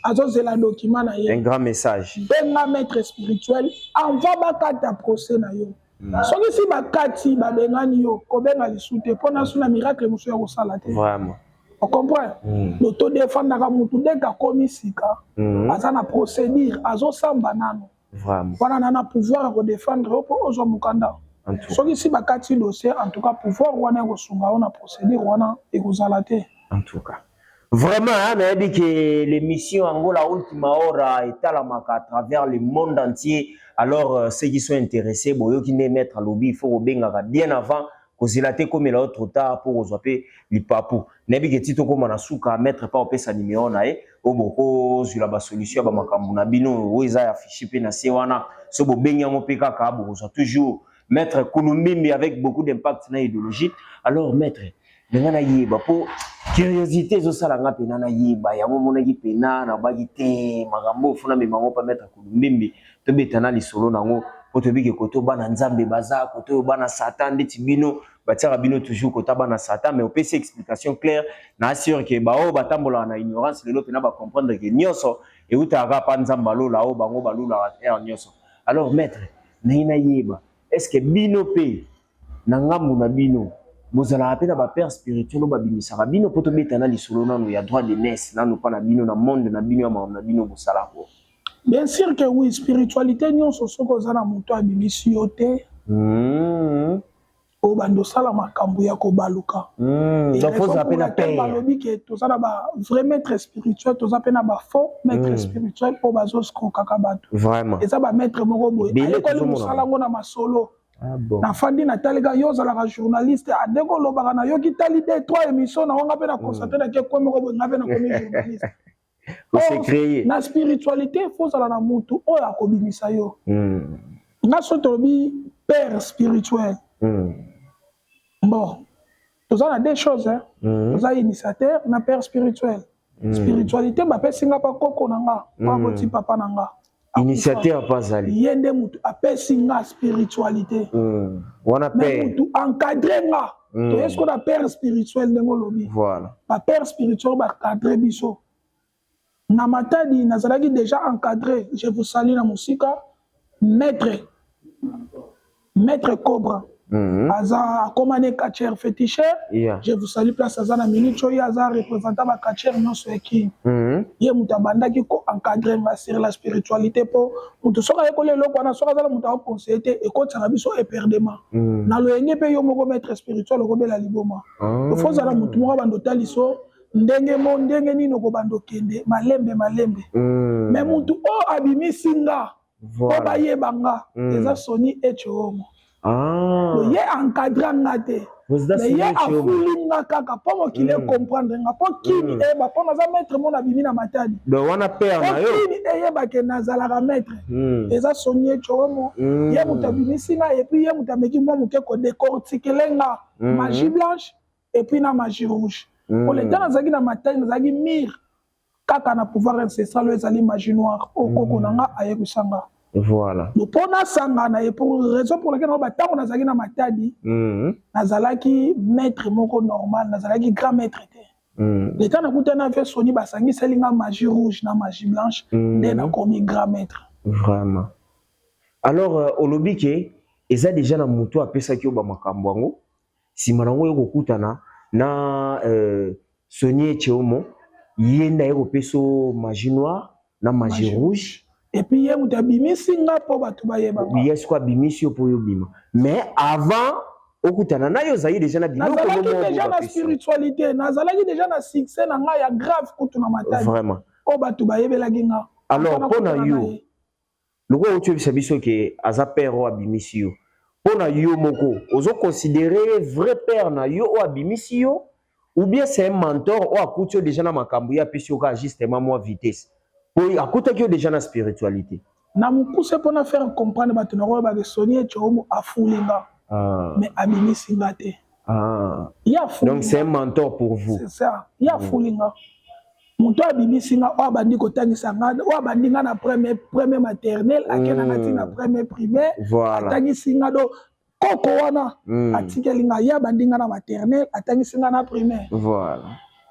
azozela document na ye, un grand message. Benga maître spirituel avant bakata procès na yo. Soki si bakati, babengani yo, kobenga lisu te, mpona so na miracle mosusu ya kosala te. Ocomprendre? Donc todefendaka mutu ndenge akomi sika, aza na procédure, azosamba nano wana na pouvoir ya kodefendre yo mpo ozwa mokanda. Soki si bakati dossier, en tout cas pouvoir wana ekosunga yo na procédure wana ekozala te. En tout cas, vraiment, nayebi ke l'émission Angola Ultima Hora etalamaka à travers le monde entier. Alors ceux qui sont intéressés, boyoki nde maître alobi, il faut kobengaka bien avant, kozela te komela yo trop tard mpo kozwa mpe lipapu. Nayebi ke ti tokóma na suka, maître pa opesa numéro na ye oyo bokozwila basolution ya bamakambo na bino oyo eza affiché mpe na se wana. So bobengi yango mpe kaka, bokozwa toujours maître Kulumbimbi avec beaucoup d'impact na idéologie. Alors maître, ndenge nayeba, mpo curiosité ezosala nga mpena nayeba yango, omonaki mpena nabaki te makambo ofuna memango mpa maître Kulumbimbi, tobeta na lisolo nango, mpo toyebi ke koto bana Nzambe baza, koto oyo bana Satan ndeti bino batiaka bino toujours kota bana Satan. Mais opesi explication claire na assure ke baoyo batambolaka na ignorance lelo mpena bacomprendre ke nyonso eutaka kaka pa Nzambe alola oyo bango balulaka heure nyonso. Alors maître, naye nayeba, est ce que bino mpe na ngambu na bino bozalaka mpe na bapère spirituel oyo babimisaka bino? Mpo tobeta na lisolo nano ya droit de naissance nano mpa na bino, na monde na bino ya makambo na bino bosalako. Bien sûr que oui. Spiritualité nyonso, soki oza na moto abimisi yo te, oyo bando osala makambo ya kobaluka. Mpe na père. Balobi ke toza na ba vrai maître spirituel, toza mpe na ba faux maître spirituel oyo bazoscroquaka bato. Eza bamaître moko boye ayekoli mosala yango na masolo. Ah bon. Nafandi, natalika yo, ozalaka journaliste, andenge olobaka, nayoki tali de trois émission na wanga mpe na constate nake kwe moko boye, nga mpe nakomi journaliste. Na spiritualité, faut ozala na mutu oyo akobimisa yo. Nga so tolobi père spirituel, bon, toza na deux choses, hein. Toza initiateur na père spirituel. Spiritualité bapesi nga pa koko na nga, pa boti papa na nga. Initiateur mpo azali. Ye nde mutu apesi nga spiritualité. Wana père. Mutu encadre nga. Toye sikoyo na père spirituel ndenge olobi. Bapère spirituel bacadre biso na Matadi, nazalaki déjà encadré. Je vous salue na mosika, maître Cobra. Aza akoma ne catcheur féticheur. Je vous salue place aza na minute oyo, aza représentant bacatcheur nyonso ya Kini. Ye moto abandaki ko-encadre nga sur la spiritualité, mpo moto soki ayekoli eloko wana, soki aza na moto akoconseille te, ekotisaka biso éperdument na loyenge. Mpe yo moko maître spirituel okobela liboma. Faut ozala motu moko abanda otaliso. Ndenge mo ndenge nini okobanda okende malembe malembe. Mais mutu oyo abimisi nga po bayeba nga, eza Soni Echohomo. Ye encadre nga te, mais ye afuli nga kaka mpo mokili ecomprendre nga, mpo kini eyeba mpo naza maître. Mo nabimi na Matadi. Donc wana père na yo. Kini eyebake nazalaka maître, eza Soni Echohomo. Ye moto abimisi nga et puis ye moto ameki mwa moke kodécortiquer nga magie blanche et puis na magie rouge. Po leta nazalaki na Matadi, nazalaki mire kaka na pouvoir ancestral oyo ezali magie noire oyo koko na nga ayebisa nga. Mpo nasangana ye, pour raison pour laquelle batango nazalaki na Matadi, nazalaki maître moko normal, nazalaki grand maître te. Leta nakutani na vieux Soni, basangiseli nga magie rouge na magie blanche, nde nakomi grand maître. Vraiment. Alors olobi ke eza déjà na moto apesaki yo bamakambo yango, nsima nango oyo kokutana na Soni Echeomo, ye nde aye kopesa yo magie noire na magie rouge. Et puis ye moto abimisi nga mpo bato bayeba. Ye siko abimisi yo mpo oyo obima, mais avant okutana na yo, ozali déjà na biloko. Nazalaki déjà na spiritualité, nazalaki déjà na succès na ngai ya grave kutu na Matadi. Oyo bato bayebelaki nga. Alors mpo na yo, lokola oti oyebisa biso ke aza père oyo abimisi yo, mpo na yo moko ozoconsidérer vrai père na yo oyo abimisi yo, ou bien c'est un mentor oyo akuti yo déjà na makambo, ye apesi yo kaka justement mwa vitesse po akutaki yo déjà na spiritualité? Na mokuse, mpona faire comprendre bato na koyebaka, Soni Echomo afuli nga, mais abimisi nga te. Ye afuli. Donc c'est un mentor pour vous. C'est ça. Ye afuli nga. Moto abimisi nga, oyo abandi kotangisa nga, oyo abandi nga na premier maternelle, akendanga ti na premier primaire, atangisi nga. Do koko wana atikeli nga, ye abandi nga na maternelle, atangisi nga na primaire.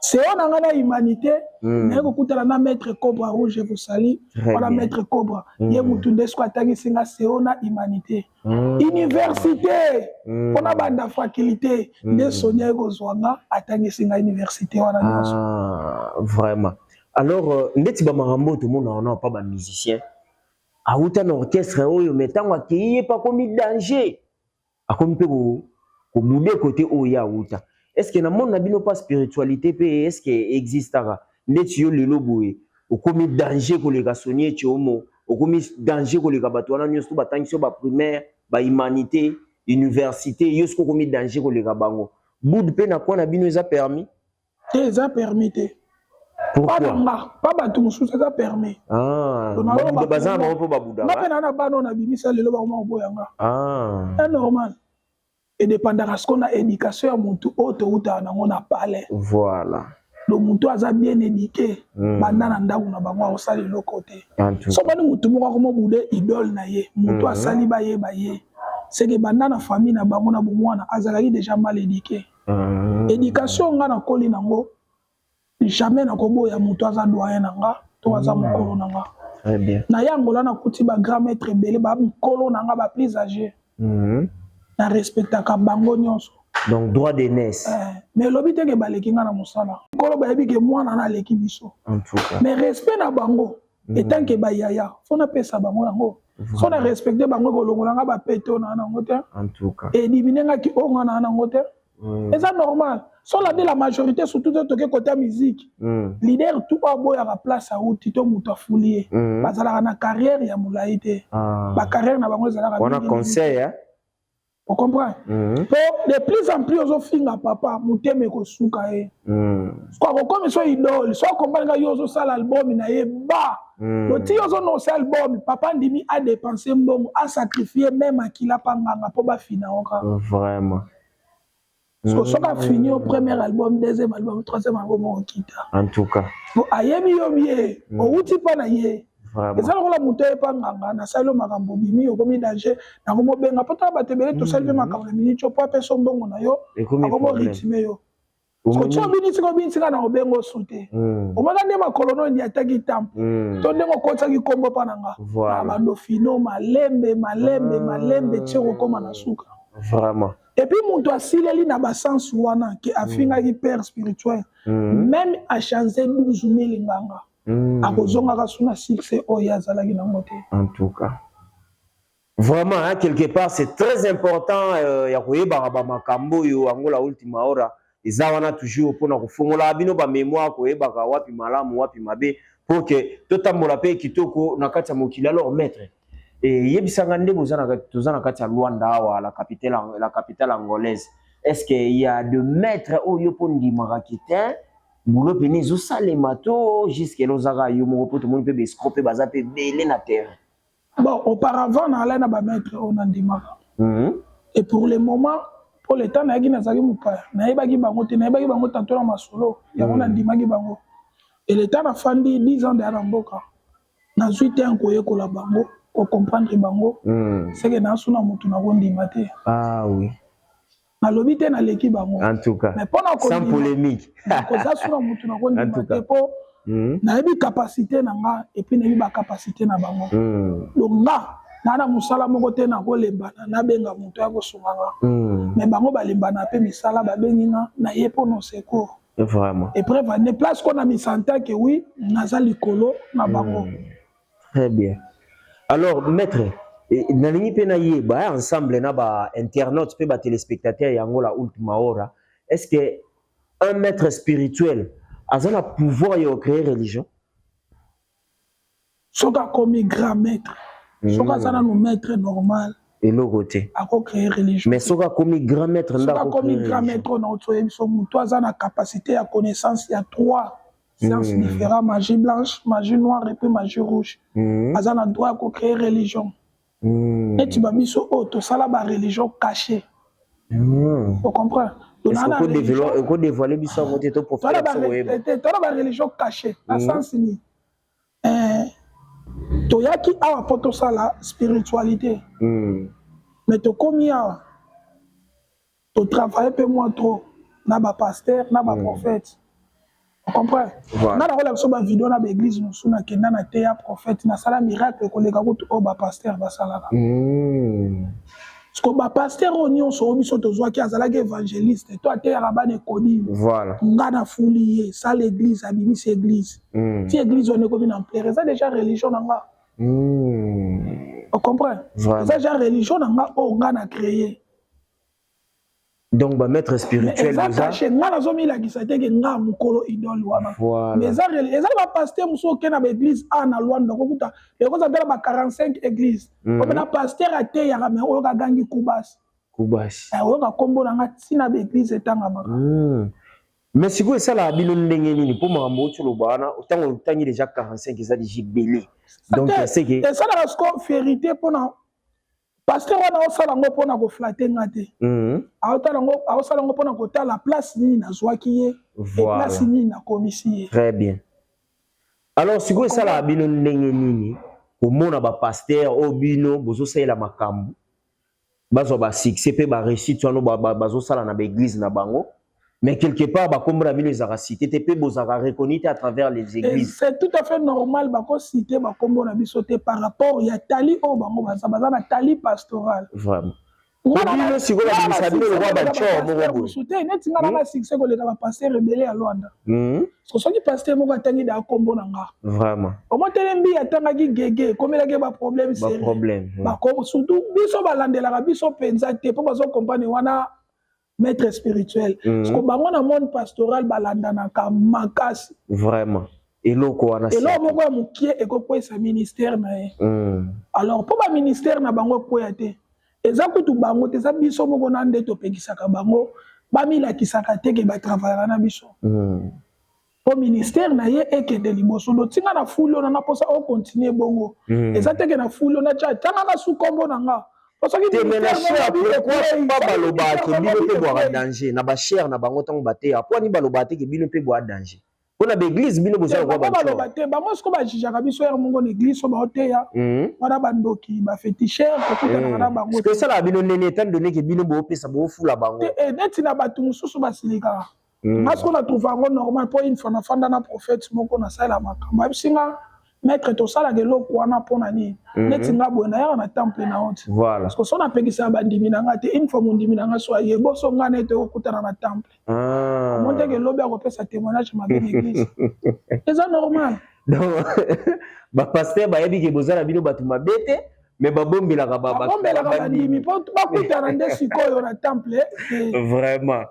Se oyo na nga na humanité, naye kokutana na maître Cobra Rouge, je vous salue. Wana maître Cobra, ye mutu nde soki atangisi nga seo na humanité, université, mpona banda faculté, nde Sonia ekozwa nga, atangisi nga université wana nyonso. Ah, vraiment. Alors ndeti bamakambo oyo tomona wana pa bamusicien, awuta na orchestre oyo, mais ntango akei, ye mpe akomi danger, akomi mpe kobouder kote oyo ye awuta. Est ce que na monde na bino pa spiritualité mpe est ce que existaka? Ndeti yo lelo boye okomi danger koleka Soni Etiomo, okomi danger koleka bato wana nyonso to batangisi yo baprimaire, bahumanité, université, yo soki okomi danger koleka bango, bude mpe na kwa na bino eza permis? Te, eza permis te. Pourquoi? Pa na nga, pa bato mosusu eza permis. Ah, baza na bango mpo babudaka. Nga mpe na bana oyo nabimisa lelo, bakoma koboya nga. E normal, edépendaka siko na éducation ya motu oyo toutaka nango na palais. Donc motu aza bien éduqué, banda na ndako na bango, akosala eloko te. So bani motu moko akomobouder idole na ye, motu asali bayeba ye, seke banda na famille na bango na bomwana azalaki déjà mal éduqué. Éducation nga nakoli nango, jamais nakoboya moto aza doyen na nga to aza mokolo na nga. Na yangola nakuti bagrand maître ebele, bamikolo na nga, baplus âgé, na respectaka bango nyonso. Donc droit d'aînesse. Eh, mais elobi te ke baleki nga na mosala. Nkolo bayebi ke mwana na aleki biso. En tout cas. Mais respect na bango, etant ke bayaya, fo napesa bango yango. So na respecte bango, ekolongola nga bapete oyo naa nango te. En tout cas. Edimine ngaki oyo nga naa nango te. Eza normal. So lande la majorité, surtout te toke kota musique, leader tout oyo aboyaka place auti to moto afuli ye, bazalaka na carrière ya molai te. Bacarrière na bango ezalaka wana conseil, hein? Ocomprend? Po de plus en plus ozofinga papa, motema ekosuka ye. So akokomi so idole, so akombani nga yo ozosala album na ye ba oti ozonose album, papa ndimi adépenser mbongo, asacrifier même akila mpa nganga mpo bafina yo kaka. So soki afini yo premier album, deuxième album, troisième album, okita. En tout cas. Po ayebi yo bien, owuti mpa na ye. Eza lokola moto ayepa nganga, nasali yo makambo, obimi, okomi danger, nakomobenga mpo tala bato ebele tosali mpe makambo na miniti po apesa mbongo na yo, akomorythmer yo. Oti obini tika, obini tika, na kobenga osu te. Omona nde makolo no eniataki temple to ndenge okotisaki nkombo mpa na nga na bandofino malembe malembe malembe tie kokóma na suka. Et puis moto asileli na basense wana ke afingaki père spirituel, même achange 12 000 nganga, akozongaka su na succès oyo azalaki nango te. En tout cas. Vraiment, hein, quelque part, c'est très important. Ya koyebaka bamakambo oyo yango la ultima hora. Eza wana toujours mpona kofongola bino bamémoire, koyebaka wapi malamu, wapi mabe, pour que totambola mpe kitoko na kati ya mokili. Alors maître, yebisanga nde toza na kati ya Luanda awa, la capitale angolaise. Est ce que y a de maître oyo mpo ndimaka ke te, boulot pene ezosalema, to jusque là ozaka yo moko, mpo tomoni mpe baescrocs mpe baza mpe ebele na terrain? Bon, auparavant naalai na bamaître oyo nandimaka. Et pour le moment, pour le temps nayaki, nazalaki mopaya, nayebaki bango te, nayebaki bango tanto na masolo yango. Nandimaki bango et le temps nafandi 10 ans deya na mboka, nazwi te koyekola bango, kocomprendre bango. Seke nasuna motu nakondima te. Ah oui. Nalobi te naleki bango. En tout cas. Mais mpona sans polémique. Koza suna motu nakondima te, mpo nayebi capacité na nga et puis nayebi bacapacité na bango. Donc nga naa na mosala moko te nakolembana nabenga moto ya kosunga nga. Mais bango balembana mpe misala, babengi nga na ye mpo no secours. Vraiment. Et preuve ane place ko na misanta ke oui, naza likolo na bango. Très bien. Alors maître, nalingi mpe nayeba ensemble na bainternaute mpe batéléspectateur yango la Ultima Hora, est ce que un maître spirituel aza na pouvoir ya créer religion? Soki akomi grand maître. Soki aza nanu maître normal, eloko te. Akocréer religion. Mais soki akomi grand maître? Soki akomi grand maître, oyo nauti oyebi so motu aza na capacité ya connaissance ya trois sciences différents, magie blanche, magie noire et puis magie rouge, aza na droit ya kocréer religion. Neti babiso oyo tosala bareligion caché. Ocomprend? Okodévoile biso yango te? Tona bareligion caché na sens nini? Toyaki awa mpo tosala spiritualité, mais tokomi awa, totravaille mpe mwa trop na bapasteur, na baprophète. Comprend? Nga nakola biso bavideo na baeglise mosusu, nakenda na teya prophète, nasala miracle koleka kutu oyo bapasteur basalaka. Parce que bapasteur oyo nyonso oyo biso tozwaki, azalaki évangéliste to ateyaka bana ekodime. Nga nafuli ye, sala église, abimisi église. Ti église wana ekomi na ampleur, eza déjà religion na nga. Ocomprend? Eza déjà religion na nga oyo nga na créé. Donc bamaître spirituel eza caché. Nga nazomilakisa te ke nga mokolo idole wana. Mais eza na bapasteur mosusu, oke na baeglise a na Lwanda, okokuta ekoza tala ba 45 église ope na pasteur ateyaka, mais oyoka agangi kubasi. Kubasi. Oyoka nkombo na nga ntina baeglise etangamaka. Mais sikoyo esalaka bino ndenge nini? Mpo makambo oti oloba wana, ntango otangi déjà 45, eza déjà ebele, donc seke esalaka siko fierté mpona pasteur wana. Aosala yango mpona koflatter nga te. Aosala yango mpona kotala place nini nazwaki ye, place nini nakomisi ye. Très bien. Alors sikoyo esalaka bino ndenge nini komona bapasteur oyo bino bozosalela makambo bazwa basuccès mpe baréussite wana bazosala na baeglise na bango, mais quelque part bakombo na bino ezalaka cité te mpe bozalaka reconnu te à travers les églises? C'est tout à fait normal. Bakociter bakombo na biso te par rapport ya tali oyo bango baza na tali pastoral. Vraiment, bino sikoyo babimisa bino lokwa bacor moko boye. Te, neti nga nanga succès koleka bapasteur ebele ya Lwanda. Soki pasteur moko atangi da kombo na nga, omotele mbi atangaki gege, ekomelaki baproblème. Baproblème. Surtout biso balandelaka biso mpenza te, mpo bazokomprendre wana maître spirituel. Parce que bango na monde pastoral balandanaka makasi. Vraiment, eloko wana. Eloko moko ya mokie ekokwesa ministère na ye. Alors mpo baministère na bango ekweya te, eza kutu bango te, eza biso moko na nde topekisaka bango bamilakisaka te ke batravaillaka na biso, mpo ministère na ye ekende liboso. Lotinga na fuli oyo na mposa ocontinue bongo. Eza teke na fuli oyo natya atangaka su kombo na nga. Te, mais na chaire, pourquoi pas balobaka ke bino mpe bwaka danger na bachaire na bango ntango bateya? Mpo ani balobaka te ke bino mpe bwaka danger mpona baeglise? Bino boza lokwa baloba te. Bango siko bajugeaka biso ere moko na église so baoteya wana, bandoki, baféticheur, tokutanaka na bango. Esalaka bino ndenge, étant donné ke bino boopesa, boofula bango? Neti na bato mosusu basilikaka. Nga siko na trouve yango normal, mpo une fois nafanda na prophète moko, nasalela makambo, ayebisi nga: "Maître, tosalaka eloko wana mpona nini?" Neti nga boye, nayaka na temple na yo te, parce que so napekisaka bandimi na nga te. Une fois mondimi na nga so aye boso nga na ete okutana na temple, omoni teke elobi akopesa témoignage mabe na église. Eza normal. Donc bapasteur bayebi ke boza na bino bato mabe te, mais babombelaka. Babombelaka bandimi mpo bakutana nde sikoyo na temple. Vraiment.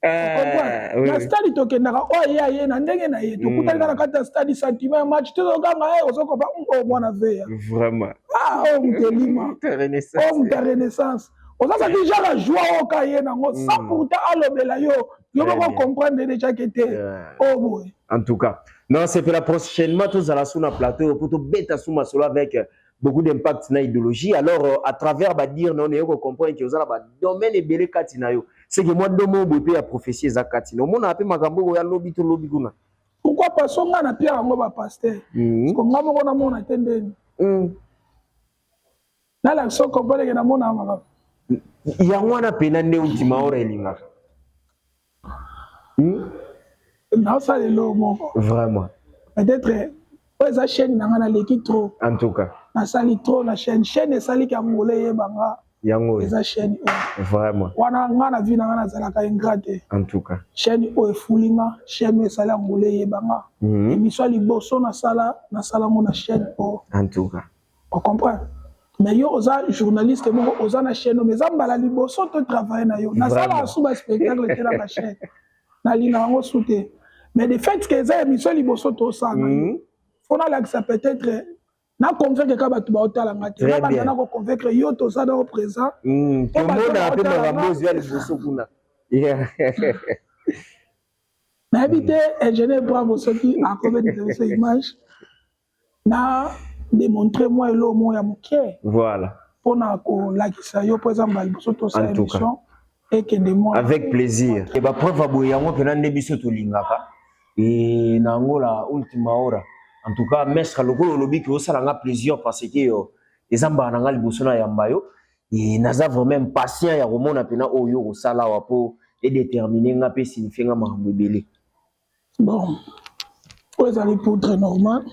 Na stade tokendaka, oyo ye aye na ndenge na ye, tokutani kaka na kati ya stade, sentiment ya match, tozokanga ye, ozokopa oyo mwana veya. Vraiment. Ah, oyo moto elima, oyo moto ya Renaissance, ozazaki genre joie oyo ka ye nango sans pourtant alobela yo, yo moko comprendre déjà ke te, oyo boye. En tout cas, non, c'est la prochainement tozala su na plateau po tobeta su masolo avec beaucoup d'impact na idéologie. Alors à travers badire na oyo comprendre ke oza na badomaine ebele kati na yo, c'est que mwa domo boye mpe ya prophétie eza kati na omona mpe makambo oyo ya lobi to lobi kuna. Pourquoi pas? So nga na pia yango bapasteur, parce nga moko namona te ndeni nalakisa, comprendre ke namona makambo. Yango wana pena nde Ultima Hora elingaka. Naosala eloko moko. Vraiment. Peut-être oyo eza chaîne na nga, naleki trop. En tout cas. Nasali trop na chaîne, chaîne esaliki yango eyebanga. Yango. Eza chaîne oyo. Vraiment. Wana nga na vie na nga nazalaka ingrat te. En tout cas. Chaîne oyo efuli nga, chaîne oyo esali yango eyebanga. Émission ya liboso nasala, nasala ngo na chaîne oyo. En tout cas. Ocomprendre? Mais yo oza journaliste moko, oza na chaîne oyo, mais eza mbala liboso to travaille na yo. Nasala su baspectacle te na bachaîne, nalinga yango su te, mais de fait ke eza émission liboso tosala na yo, fo nalakisa, peut-être na convaincre ka bato baotalanga te, na banda na koconvaincre yo, toza na présent. Tomona mpe makambo ozwa liboso kuna. Nayebi te, ingénieur Bravo, soki akobendisa biso image na démontrer mwa eloko moko ya moke. Voilà. Mpona kolakisa yo, mpo eza mbala liboso tosala émission, ekende mwa. Avec plaisir. E bapreuve ya boye, yango mpena nde biso tolingaka e na Angola Ultima Hora. En tout cas, maître, lokola olobi ke osala nga plaisir parce que yo eza mbala na nga liboso na yamba yo e naza vraiment impatient ya komona mpena oyo kosala awa mpo edétermine nga mpe signifie nga makambo ebele. Bon, oyo ezali poudre normale.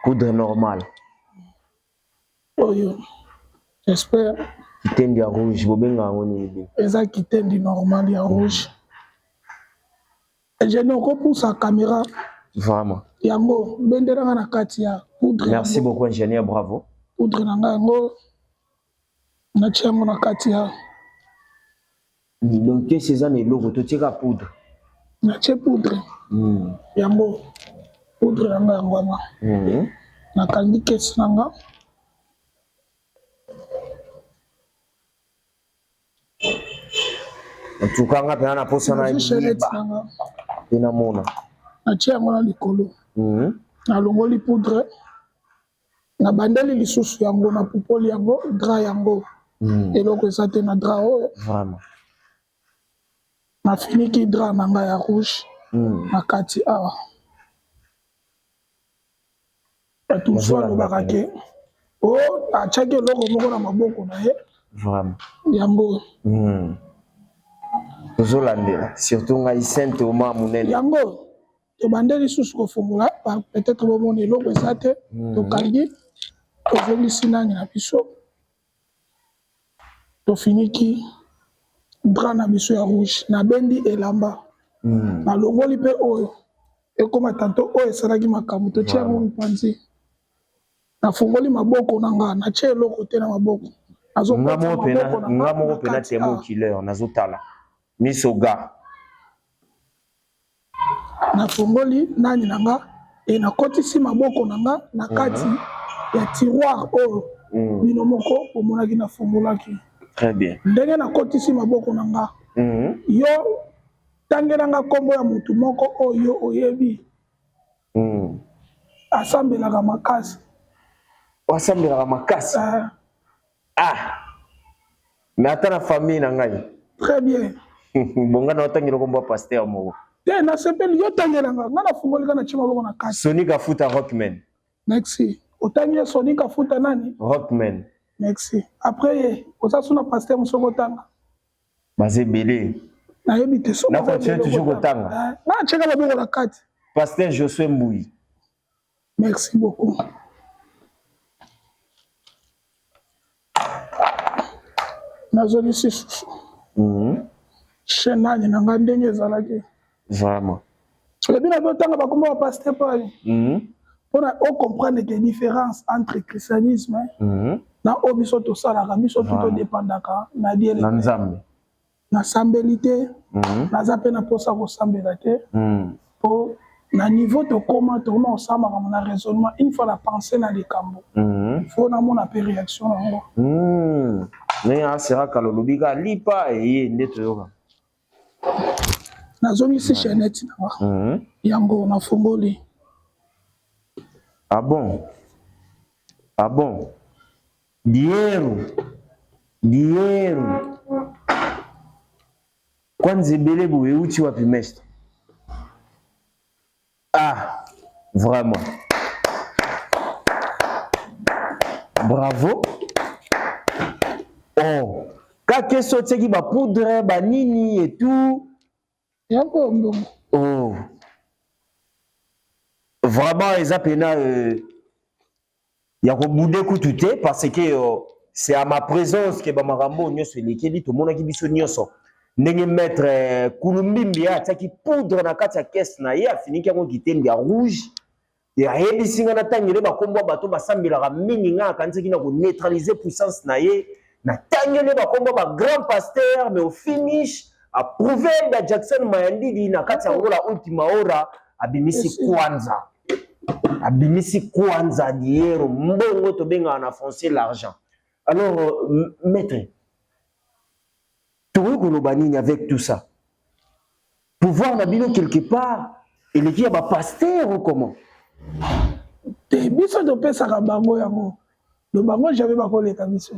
Poudre normale. Oyo j'espère. Kitendi ya rouge, bobenga yango nini bino? Eza kitendi normal ya rouge. Ingénieur, okopusa caméra. Vraiment. Yango bendelanga na kati ya poudre. Merci beaucoup, ingénieur, bravo. Poudre na ngai yango, natia yango na kati ya Donc kesi eza na eloko, totieka poudre. Natie poudre. Yango poudre na ngai yango wana. Nakangi kesi na nga. En tout cas, nga mpena na posa na yeba mpe namona. Natie yango na likolo. Nalongoli poudre, nabandeli lisusu yango, napupoli yango, drap yango. Eloko eza te na drap oyo. Vraiment. Nafiniki drap na ngai ya rouge na kati awa. Bato mosusu alobaka ke o atiaki eloko moko na maboko na ye. Vraiment. Yango. Tozolandela surtout ngai Saint Thomas monene. Yango tobande lisusu kofongola, peut-être bomona eloko eza te. Tokangi, tozongisi nani na biso, tofiniki drap na biso ya rouge, nabendi elamba, nalongoli mpe oyo ekóma tanto oyo esalaki makambo, totia yango mopanzi. Nafungoli maboko na nga, natie eloko te na maboko. Nga moko mpena temo killer, nazotala miso ga. Nafungoli nani na nga e nakotisi maboko na nga na kati ya tiroir oyo bino moko omonaki nafungolaki. Très bien. Ndenge nakotisi maboko na nga, yo tangelanga nkombo ya motu moko oyo oyebi asambelaka makasi. Asambelaka makasi? Ah, mais ata na famille na ngai. Très bien. Bonga na otangela kombo ya pasteur moko. Te, nasepeli yo tangelanga nga, nafungoli ka, natie maboko na kati. Soni Kafuta Rockman. Merci. Otangi ye Soni Kafuta nani? Rockman. Merci. Après ye, oza suna pasteur mosuku otanga? Baza ebele. Nayebi te. Na continue toujours kotanga. Nga natieka maboko na kati. Pasteur Josue Mbui. Merci beaucoup. Nazongisi lisusu chaîne nani na ngai ndenge ezalaki. Vraiment. Ebi na otanga bakombo ya pasteur pali mpona ocomprendre ke différence entre christianisme na oyo biso tosalaka, biso tu todépendaka na Dieu. Na Nzambe. Nasambeli te. Naza mpe na mposa kosambela te, mpo na niveau tokóma, tokóma kosala makambo na raisonnement. Une fois na pense na likambo, faut namona mpe réaction nango. Ndenge aseraka, lolobi kaka lipa eye nde toyoka. Nazongisi chaînette nanga. Yango nafungoli. Ah bon, ah bon, dinheiro, dinheiro kwanza ebele boye euti wapi, maître? Ah, vraiment, bravo. Oh, kaka so otiaki bapoudre banini et tout. Yango mbongo. Oh, vraiment, eza pena ya kobude kutu te, parce que c'est à ma présence ke bamakambo nyonso elekeli. Tomonaki biso nyonso ndenge maître Kulumbimbi atiaki poudre na kati ya caisse na ye, afiniki yango kitendi ya rouge. Ayebisi nga natangele bakombo ya bato basambelaka mingi. Nga akanisaki na koneutraliser puissance na ye, natangeli bakombo ya bagrand pasteur, mais au finish approuvé da Jackson Mayandidi na kati ya Angola Ultima Hora. Abimisi kwanza, abimisi kwanza dinheiro, mbongo tobengaka na français l'argent. Alors maître, tokoki koloba nini avec tout ça? Pouvoir na bino quelque part eleki ya bapasteur ou comment? Te, biso topesaka bango yango. Do bango jamais bakoleka biso.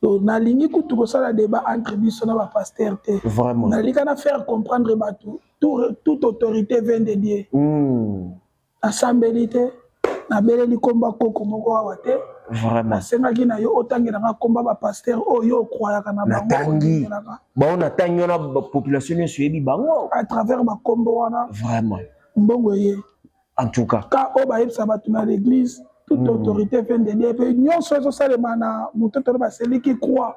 To nalingi kutu kosala débat entre biso na bapasteur te. Vraiment. Nalingi na faire comprendre bato, toute autorité vient de Dieu. Nasambeli te, nabeleli komba koko moko awa te. Nasengaki na yo otangelanga komba bapasteur oyo okroyaka na bango. Natangi bango, natangi wana, population nyonso oyebi bango. À travers bakombo wana, mbongo eye. En tout cas. Ka oyo bayebisa bato na l'église, toute autorité vient de Dieu, mpe nyonso ezosalema na moto tolo baseliki croix.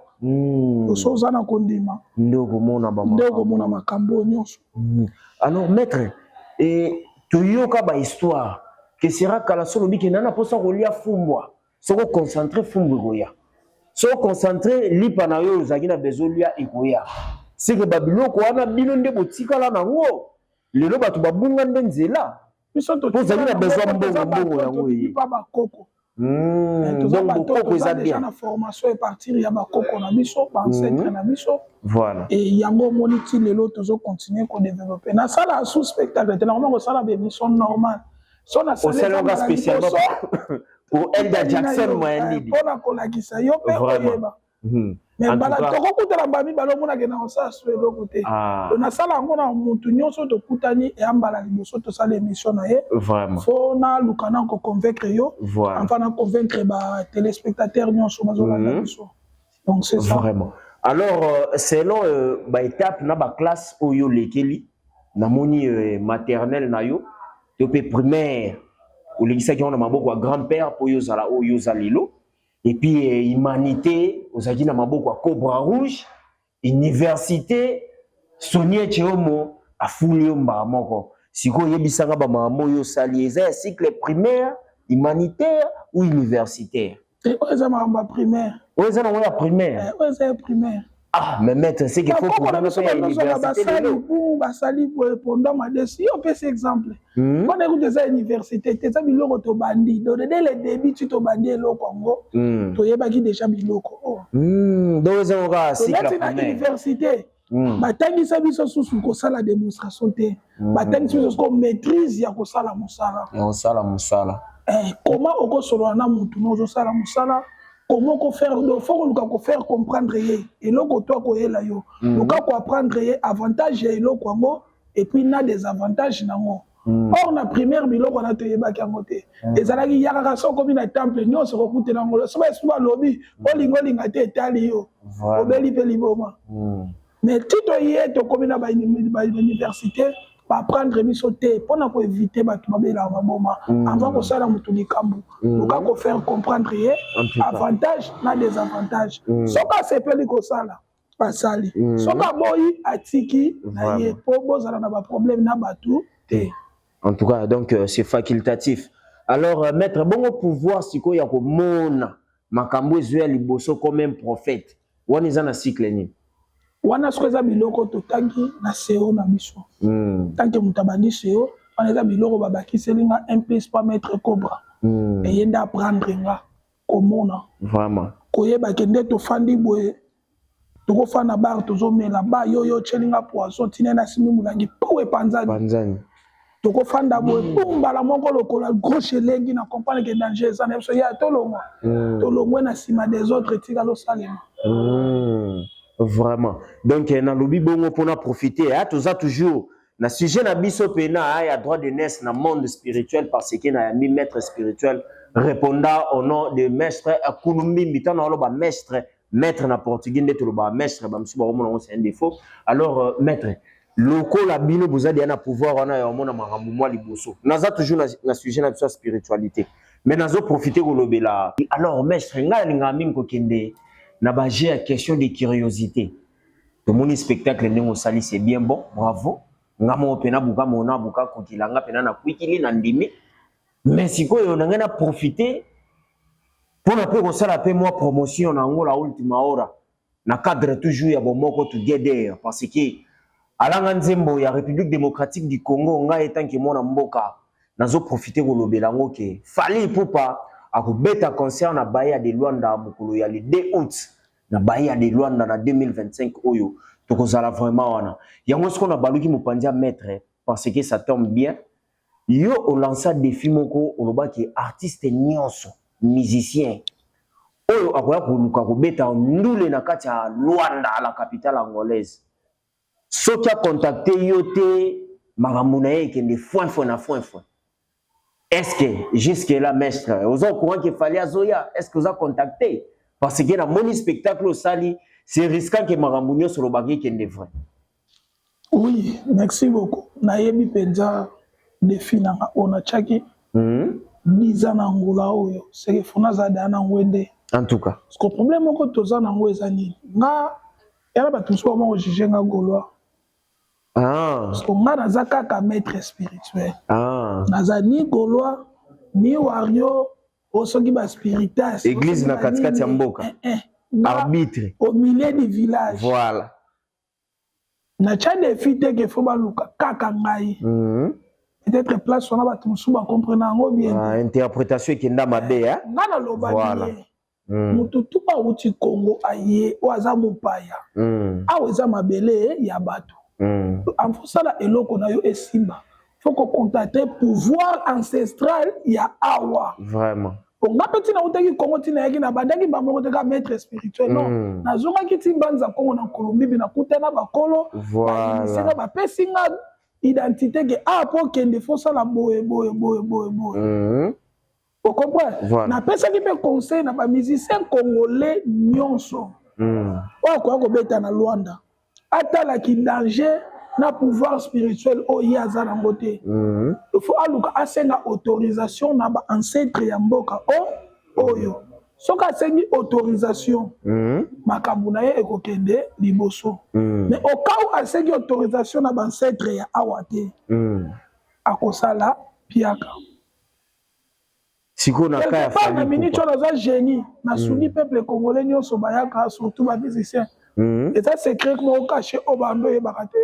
So oza na kondima, nde okomona. Nde okomona makambo oyo nyonso. Alors maître, e toyoka bahistoire ke sera kala so olobi ke nana mposa kolia fumbwa, soki oconcentre, fumbwa ekoya. Soki oconcentre, lipa na yo ozalaki na besoin olia ekoya. Seke babiloko wana bino nde botikala nango. Lelo bato babunga nde nzela. Biso ozali na besoin mbongo, mbongo yango eye. Pa bakoko. Donc bokoko eza bien. Na formation à partir ya bakoko na biso, baancêtre na biso. Voilà. E yango omoni ti lelo tozocontinue kodéveloppe. Nasala sous spectacle te, nakoma kosala baémission normale. So osalaka spécialement pour Elda Jackson Mayandidi. Mpona kolakisa yo mpe oyeba. Mais mbala tokokutana mbala mibale, omonake na kosala so eloko te. Nasala yango na mutu nyonso tokutani eya mbala liboso tosala émission na ye. Faut naluka na koconvaincre yo, enfin na convaincre batéléspectateur nyonso bazolanda biso. Donc c'est ça. Vraiment. Alors selon baétape na baclasse oyo olekeli, namoni maternelle na yo to mpe primaire olekisaki yango na maboko ya grand père mpo oyo ozala oyo oza lelo. Et puis humanité ozalaki na maboko ya Cobra Rouge. Université, Sonie Cheomo afuli yo mbala moko. Sikoyo oyebisanga, bamakambo oyo osali eza ya cycle primaire, humanitaire ou universitaire? Oyo eza makambo ya primaire. Oyo eza nango ya primaire? Oyo eza ya primaire. Ah, mais maître, c'est qu'il faut pour na biso basali bu basali boye ponda madesi. Yo opesi exemple mpona ekuta eza université te, eza biloko tobandi. Donc dès le début ti tobandi eloko yango, toyebaki déjà biloko oyo. Donc eza kaka cycle na université. Batangisa biso susu kosala démonstration te, batangisa biso ko maîtrise ya kosala mosala. Ya kosala mosala. Comment okosolola na mutu no ozosala mosala, comment kofaire. Donc faut koluka kofaire comprendre ye eloko to akoyela yo, luka koapprendre ye avantage ya eloko yango et puis na désavantage nango. Or na primaire biloko wana toyebaki yango te. Ezalaki ya kaka so okomi na temple, nyonso okokutela yango. So baesu balobi olinga olinga te, etali yo, obeli mpe liboma. Mais ti toye, tokomi na bauniversité, baapprendre biso te mpona koéviter bato babelaka maboma. Avant kosala motu likambo, luka kofaire comprendre ye avantage na désavantage. Soki asepeli kosala, asali. Soki aboyi, atiki na ye, mpo bozala na baproblème na bato te. En tout cas, donc c'est facultatif. Alors maître, bongo pouvoir sikoyo ya komona makambo ezoya liboso comme un prophète, wana eza na cycle nini? Wana soki eza biloko totangi na seo na biso, tant que moto abandi seo wana, eza biloko babakiseli nga un plus pa maître Cobra. Eye nde apprendre nga komona, koyeba ke nde tofandi boye, tokofanda bar, tozomela ba yo yo otyeli nga poison, ntina nasimbi molangi po epanzani. Panzani. Tokofanda boye po mbala moko lokola gauche elengi, na comprendre ke danger eza na biso ya tolongwa. Tolongwe na nsima des autres, etikala osalema. Vraiment. Donc nalobi bongo mpona profiter, hein, toza toujours na sujet na biso pena ya droit de naissance na monde spirituel, parce que na yambi maître spirituel répondant au nom de maître Kulumbimbi. Ntango aloba maître, maître na portugais nde toloba maître, bamosusu bakomona yango c'est un défaut. Alors maître, lokola bino boza deya na pouvoir wana ya omona makambo mwa liboso, naza toujours na sujet na biso ya spiritualité, mais nazoprofite kolobela. Alors maître, ngai alingaka mingi kokende na baje ya question de curiosité. Tomoni spectacle ndenge osali, c'est bien bon, bravo. Nga moko mpena buka mona buka kokila nga mpena na kwikili na ndimi. Mais sikoyo na ngai na profite mpona mpe kosala mpe mwa promotion na yango la ultima hora, na cadre toujours ya bomoko, together, parce que alanga nzembo ya République démocratique du Congo. Ngai etanke mwana mboka, nazoprofite kolobela yango ke Fally Ipupa akobeta concert na Bahia de Luanda mokolo ya le 2 août na Bahia de Luanda na 2025 oyo tokozala vraiment wana. Yango sikoyo na baluki mopanzi ya maître, parce que ça tombe bien, yo olansa défi moko, olobaki artiste nyonso, musicien oyo akoya koluka kobeta ndule na kati ya Luanda, la capitale angolaise, soki acontacte yo te, makambo na ye ekende foin foin na foin foin. Est-ce que jusque là, maître, oza au courant ke Fally azoya? Est-ce que oza contacté? Parce que namoni spectacle osali, c'est risquant ke makambo nyonso olobaki ekende vrai. Oui, merci beaucoup. Nayebi mpenza défi na nga oyo natiaki. 10 ans na Angola oyo, seke fo nazala daya na ngwende. En tout cas. Parce que problème moko toza nango eza nini? Nga yana bato mosusu bama kojuge nga gaulois. Parce que nga naza kaka maître spirituel. Naza ni gaulois ni warrior o soki baspiritas. Église na katikati ya mboka. Eh, eh. Arbitre. Au milieu du village. Voilà. Natya défi te ke fo baluka kaka ngai. Peut-être place wana bato mosusu bacomprendre yango bien. Ah, interprétation ekenda mabe. Nga naloba bien, motu tu awuti Congo aye, oyo aza mopaya, awa eza mabele ya bato. Afosala eloko na yo esimba, fo kocontacte pouvoir ancestral ya awa. Nga mpe ntina utaki Congo, ntina yaki na bandaki bamoko te ka maître spirituel, non. Nazongaki ti Mbanza Kongo na Kolombibi, nakutana bakolo, bayinisinga, bapesi nga identité ke awa mpo okende fosala boye boye boye boye boye. Ocomprendre? Napesaki mpe conseil na bamusicien congolais nyonso oyo akoya kobeta na Luanda, atalaki danger na pouvoir spirituel oyo ye aza nango te. Il faut aluka asenga autorisation na baancêtre ya mboka o oyo. Soki asengi autorisation, makambo na ye ekokende liboso. Mais au cas où asengi autorisation na baancêtre ya awa te, akosala piaka. Sikoyo na ka ya na minute oyo naza génie, nasungi peuple congolais nyonso bayaka, surtout bamusicien. Eza secret moko caché oyo bando oyebaka te.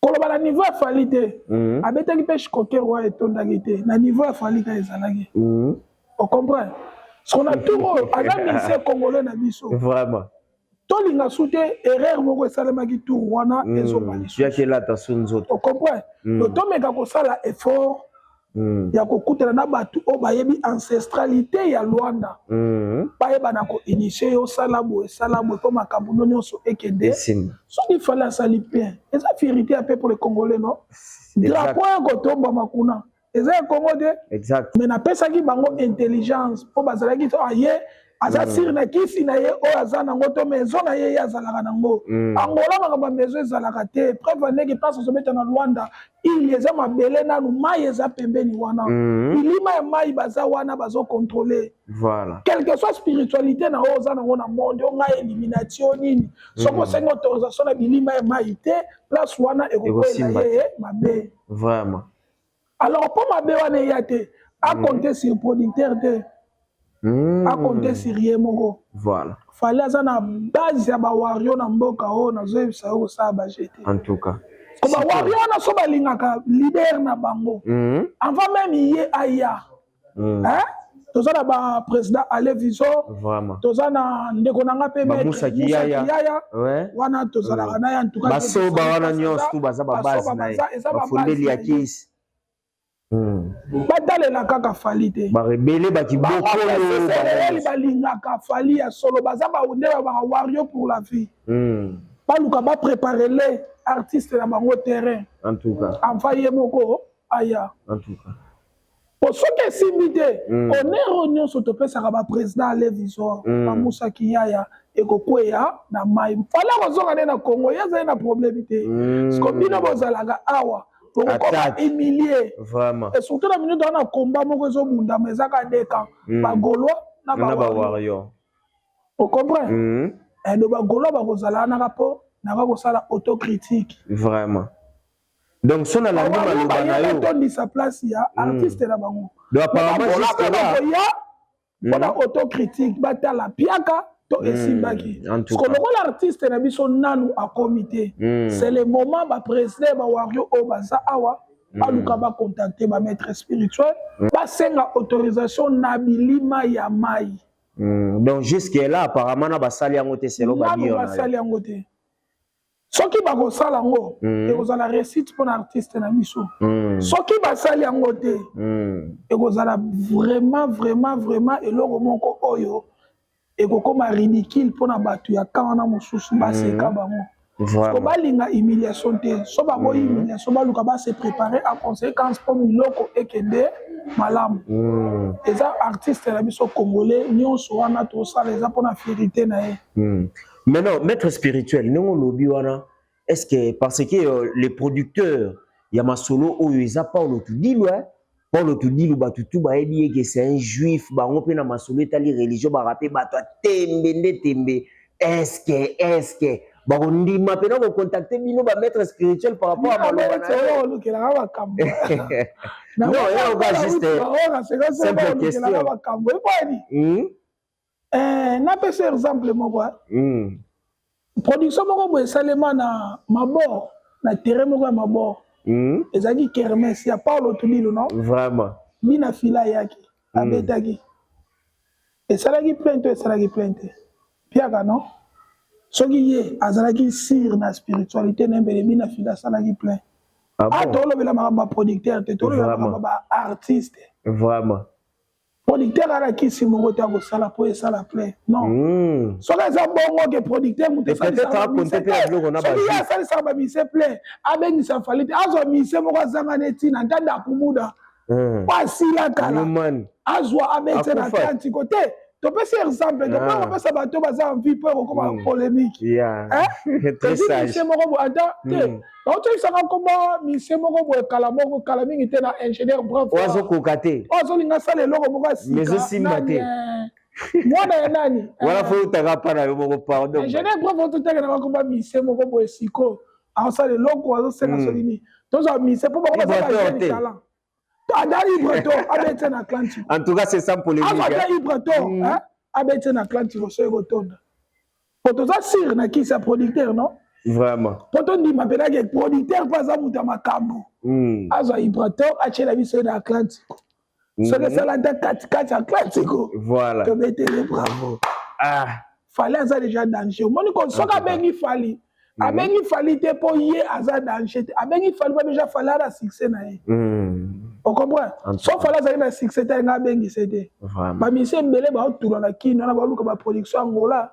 Koloba na niveau ya Fally te. Abetaki mpe shkoker oyo etondaki te na niveau ya Fally ka ezalaki. Ocomprendre? Siko na tour oyo aza musicien congolais na biso. Tolinga su te erreur moko esalemaki tour wana ezonga lisusu. Elata su nzoto. Ocomprendre? To tomeka kosala effort ya kokutana na bato oyo bayebi ancestralité ya Luanda, bayeba na koinitie yo, osala boye, esala boye, mpo makambo no nyonso ekende. Soki Fally asali bien, eza fierté ya peuple congolais, non? Drapeau ya kotombama kuna eza ya Congo te. Mais napesaki bango intelligence mpo bazalaki to aye aza sire na kisi na ye oyo aza nango to maison na ye, ye azalaka nango. Angola makambo ya maison ezalaka te. Preuve, ndenge place ozobeta na Luanda ili eza mabele nanu, mai eza pembeni wana, bilima ya mai baza wana bazocontrôle. Quelle que soit spiritualité na oyo oza nango na monde, o ngai élimination nini, soki osengi autorisation na bilima ya mai te, place wana ekokwela ye mabe. Alors mpo mabe wana eya te, acompte sur producteur te. Akonte sur ye moko. Voilà. Fally aza na base ya bawarriors na mboka oyo. Nazoyebisa yo, kosala baje te. En tout cas. Ko bawarriors wana, so balingaka leader na bango avant même ye aya. Hein? Toza na baprésident Ale Viso. Toza na ndeko na nga mpe. Bamusaki Yaya. Yaya wana tozalaka na ye en tout cas. Basoba wana nyonso tu baza babase na ye, bafondeli ya kisi. Batalela kaka Fally te. Barebele bakibokolo. Balingaka Fally ya solo, baza nde babaka warrior pour la vie. Baluka bapréparer le artiste na bango terrain. En tout cas. Enfin ye moko aya. En tout cas. Po soki esimbi te, honneur oyo nyonso topesaka baprésident Ale Visor, bamusaki Yaya, ekokweya na mai. Fally akozonga nde na Congo, ye azali na problème te. Siko bino bozalaka awa, bokokoma humilie. Vraiment. Et surtout na minute wana, komba moko ezobundama, ezaka deka bagaulois na na bawarrior. Ocomprend? Do bagaulois bakozala wanaka mpo naka kosala autocritique. Vraiment, donc so nalandi maloba na yo, batondisa place ya artiste na bango. Donc apparemment jusque là bakoya mpona autocritique, batala piaka to esimbaki. Parce que lokola artiste na biso nanu akomi te, c'est le moment baprésident bawarriors oyo baza awa baluka bacontacte bamaître spirituel, basenga autorisation na bilima ya mai. Donc jusque là apparemment na basali yango te, selo. Nanu basali yango te. Soki bakosala yango, ekozala réussite mpona artiste na biso. Soki basali yango te, ekozala vraiment, vraiment, vraiment eloko moko oyo ekokóma ridicule mpona bato ya ka wana mosusu baseka bango. So balinga humiliation te. So baboyi humiliation, baluka base préparer en conséquence mpo biloko ekende malamu. Eza artiste na biso congolais nyonso wana tosala, eza mpona fierté na ye. Maintenant, maître spirituel, ndenge olobi wana, est ce que parce que les producteurs ya masolo oyo eza Paulo Tudilu, eh? Paulo Tudilu, bato tu bayebi ye ke c'est un juif. Bango mpe na masolo etali religion baka mpe bato ya tembe nde tembe. Est ce que bakondima mpena kocontacte bino bamaître spirituel par rapport à maloba na yo? Olukelaka makambo. Non, eyoka juste simple question. Makambo ebwani. Napesa exemple moko. Production moko boye esalema na mabor, na terrain moko ya mabor. Ezalaki kermesse ya Paulo Tudilu, non? Vraiment. Bina fila ayaki, abetaki, esalaki plein to esalaki plein te, piaka non? Soki ye azalaki sûr na spiritualité na mbele, bina fila asalaki plein. Ah bon? A tolobela makambo ya producteur te, tolobela makambo ya baartiste. Producteur alakisi moko te akosala mpo esala plein, non. Soki eza bongo ke producteur moto, soki ye asalisaka bamise plein, abengisa Fally te, azwa mise moko azanga neti na ntanda akumuda po asila kala, azwa abeti na Atlantiko te. Topesi exemple, tokoki kopesa bato baza envie mpo ekokoma polémique. Mise moko boye ata te, baotoyebisanga komba mise moko boye kala moko, kala mingi te, na ingénieur Bravo. Azokoka te. Oyo azolinga asala eloko moko ya sika te. Mwana ya nani? Wana fo utaka mpa na yo moko, pardon. Ingénieur Bravo, totanga na bakomba mise moko boye, sikoyo azosala eloko, azosenga soki nini, tozwa mise mpo bango baza bajeune talent. Ada Ibrato abeti na Atlantique. En tout cas, c'est sans polémique. Azo ata Ibrato abeti na Atlantique, so ekotonda. Po toza sûr na kisi ya producteur, non? Vraiment. Po tondima mpenaki producteur mpo aza moto ya makambo. Azwa Ibrato, atiela biso na Atlantique. Soki esala ata katikati Atlantique. Voilà. Tobetele bravo. Ah. Fally aza déjà danger. Omoni ko soki abengi Fally, abengi Fally te mpo ye aza danger te. Abengi Fally mpo déjà Fally aza succès na ye. Ocomprend? So Fally azali na succès te, alinga abengise te. Bamise ebele baotula na kino wana, baluka baproduction Angola.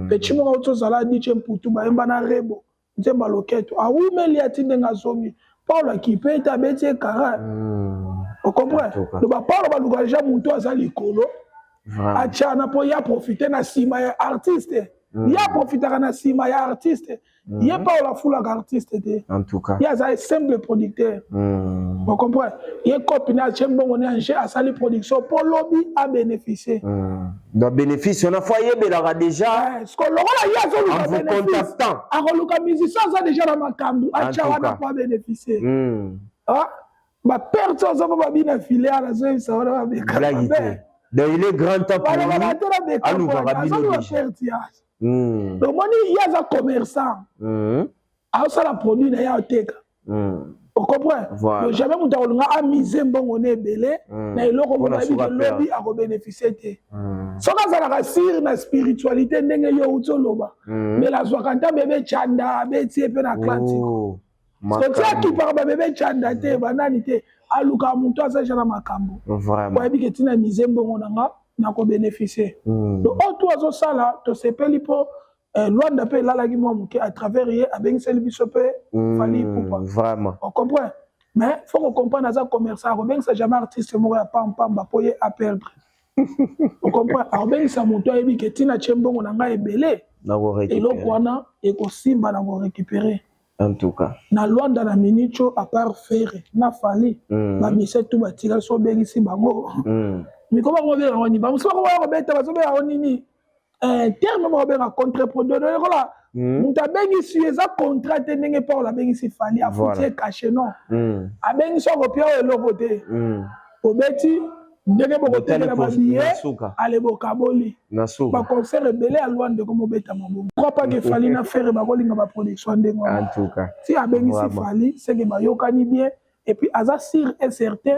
Peti moko auti ozala DJ Mputu, bayemba na Rebo nzembo loketo, awumeli ati ndenge azongi, Paulo akipe ete abeti ye kara. Ocomprend? Donc bapaulo baluka déjà motu aza likolo, atiana mpo ye aprofite na nsima ya artiste. Ye aprofitaka na nsima ya artiste. Ye Paulo afulaka artiste te. En tout cas. Ye aza simple producteur. Ocomprend? Ye cope ne atie mbongo ne ange, asali production mpo lobi abénéficie. Donc bénéfice wana fo ayebelaka déjà. Parce que lokola ye azoluka bénéfice, akoluka musicien aza déjà na makambo, atia wana mpo abénéficie. Baperte oza mpo babina filiale, azoyebisa wana babeka. Donc il est grand temps pour Balobaka te na alukaka bino bino déjà. Perte ya omoni, ye aza commerçant, aosala produit na ye, aoteka. Ocomprend? Voilà. Jamais moto akolinga amise mbongo na ebele na eloko moko Mpona ayebi suka ke lobi akobénéficie te. Soki azalaka sûr na spiritualité ndenge yo outi oloba, mais azwaka nta bebe chanda, abeti ye mpe na Atlantique. Oh, Soki makambo. akipaka babebe chanda te, banani te, alukaka moto aza ja na makambo. Oyebi ke ntina mise mbongo na nga, nakobénéficie. Donc oyo tu azosala, tosepeli mpo Lwanda mpe elalaki mwa moke à travers ye, abengiseli biso mpe Fally Ipupa. Ocomprend? Mais faut kocomprendre, aza commerçant, akobengisa jamais artiste moko ya pampamba mpo ye aperdre. Ocomprend? Akobengisa moto ayebi ke ntina tie mbongo na ngai ebele, Nakorécupérer. eloko wana ekosimba na korécupérer. En tout cas. Na Lwanda, na minicho, à part Ferre na Fally, bamise tu batikali so obengisi bango, mikolo bango obenga yango nini? Bamosusu bakoboya kobeta, bazobenga yango nini? Terme moko obenga contre produit lokola moto abengisi yo, eza contrat te ndenge Paul abengisi Fally, afuti ye cachet, non. Abengisi, akopia oyo eloko te. Obeti ndenge bokotekela Botali babillet, na suka. Ale, bokaboli. Na suka. Baconcert ebele ya Lwanda ekomobeta mabongo. Crois pas ke Fally na Ferre bakolinga baproduction ndenge wana. En tout cas. Si abengisi Fally, c'est que bayokani bien et puis aza sûr et certain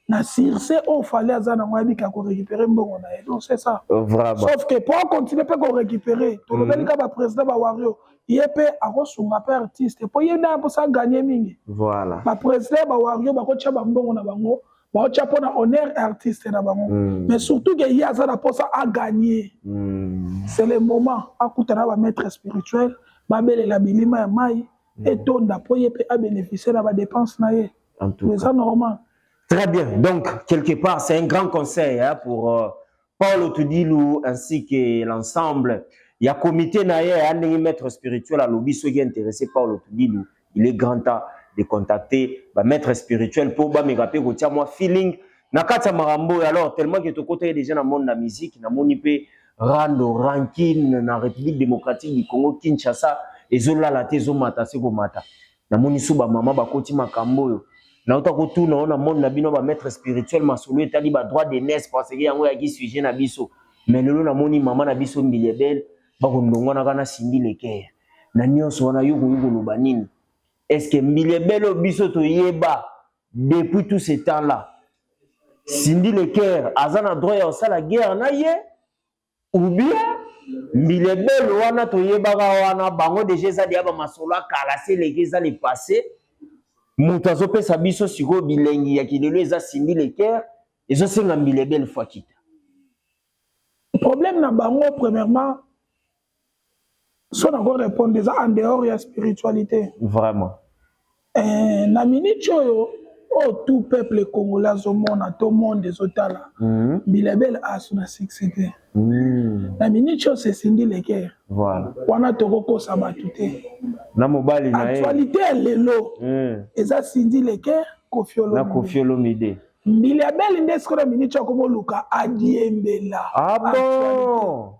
na succès oyo Fally aza nango, ayebi ka korécupérer mbongo na ye. Donc c'est ça. Sauf que po acontinue mpe korécupérer, tolobeli ka baprésident bawario, ye mpe akosunga mpe artiste mpo ye nda mposa aganye mingi. Baprésident bawario bakotia bambongo na bango, baotia mpona honneur artiste na bango, mais surtout ke ye aza na mposa aganye. C'est le moment akutana bamaître spirituel, babelela bilima ya mai etonda mpo ye mpe abénéficie na badépense na ye. En tout cas. Eza normal. Très bien. Donc, quelque part, c'est un grand conseil, hein, pour Paulo Tudilu ainsi que l'ensemble. Il y a comité na ye, un maître spirituel alobi, ceux qui est intéressé Paulo Tudilu, il est grand temps de contacter ba maître spirituel pour ba meka kotia mwa feeling na kati ya makambo. Alors tellement que tokota déjà na monde na musique, na moni pe rando rancune na République démocratique du Congo Kinshasa, ezolala te, ezomata se komata. Namoni su bamama bakoti makambo oyo nauta kotuna oyo na monde na bino bamaître spirituel, masolo etali badroit d'aînesse, parce que yango eyaki sujet na biso. Mais lelo namoni mama na biso Mbilia Bel bakondongwanaka na Cindy Le Cœur na nyonso wana. Yo koyi koloba nini? Est ce que Mbilia Bel oyo biso toyeba depuis tout ce temps là, Cindy Le Cœur aza na droit ya kosala guerre na ye, ou bien Mbilia Bel wana toyebaka wana bango déjà eza deya bamasolo akala, se eleki, eza le passé? Moto azopesa biso sikoyo bilengi ya kilelo eza Cindy Le Cœur, ezosenga Mbilia Bel faut akita. Problème na bango, premièrement, so nako répondre, eza en dehors ya spiritualité. Na minute oyo, oyo tout peuple congolais azomona to monde ezotala, Mbilia Bel aso na succès te. Na minute oyo, c'est Cindy Le Cœur. Wana tokokosa bato te. Na mobali na ye. Actualité ya lelo eza Cindy Le Cœur, Koffi Na Olomide. Koffi Olomide. Mbilia Bel nde sikoyo na minute oyo akomoluka adiembela. Ah bon?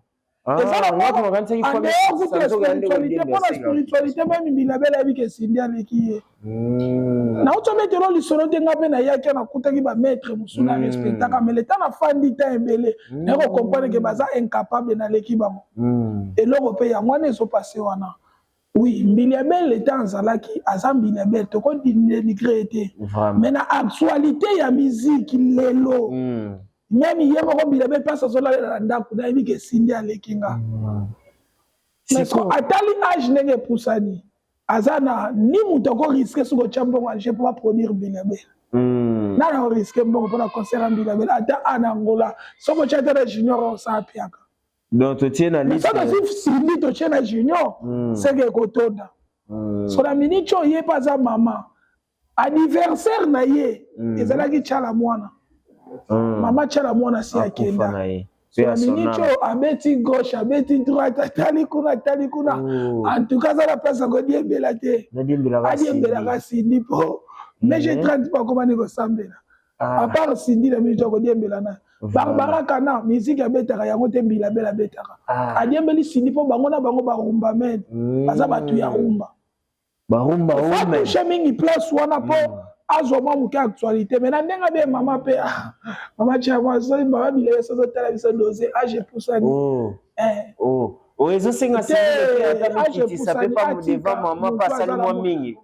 Eza na en dehors kutu ya spiritualité, mpona spiritualité même Mbilia Bel ayebi ke Cindy aleki ye. Nauti obetelo lisolo te, nga mpe nayaki, nakutaki bamaître mosusu na respectaka, mais leta nafandi ta ebele, naye kocomprendre ke baza incapable, naleki bango. Eloko mpe yango wana ezopase wana. Oui, Mbilia Bel, leta azalaki, aza Mbilia Bel, tokodénigre ye te. Mais na actualité ya musique lelo, même ye moko Mbilia Bel, mpasi azolalela na ndako, nayebi ke Cindy aleki nga. Mais atali age ndenge epusani, aza na ni moto akorisquer soki otya mbongo age mpo baproduire Mbilia Bel. Nana akorisquer mbongo mpona concert ya Mbilia Bel? Ata ana Angola, soki otya ata na Junior, osala piaka. Donc totie na liste, soki ozwi Cindy, totie na Junior, seke ekotonda. So na minute oyo, ye mpe aza mama, anniversaire na ye ezalaki Tiala Mwana. Mama Tiala Mwana si akenda. So na minute oyo, abeti gauche, abeti droite, atali kuna, atali kuna. En tout cas, aza na place akodiembela te, adiembelaka Cindy mpo mais 30 bakomani kosambela. À part Cindy, na minute akodiembela na Barbara Kana, musique abetaka yango te. Mbilia Bel abetaka, adiembeli Cindy mpo bango na bango barumba men, baza bato ya rumba. Barumba. Touche mingi place wana mpo. Azwa mwa moke actualité, mais na ndenge abe mama mpe, ah, mama tiama, soki mama bilenge soki ozotala biso, dose age epusani. Oh. Eh. Oh. Oyo ezosenga Te, ata age mikitisa mpe epusani, pa atika, devant mama moto mpe asali azala mwa mingi.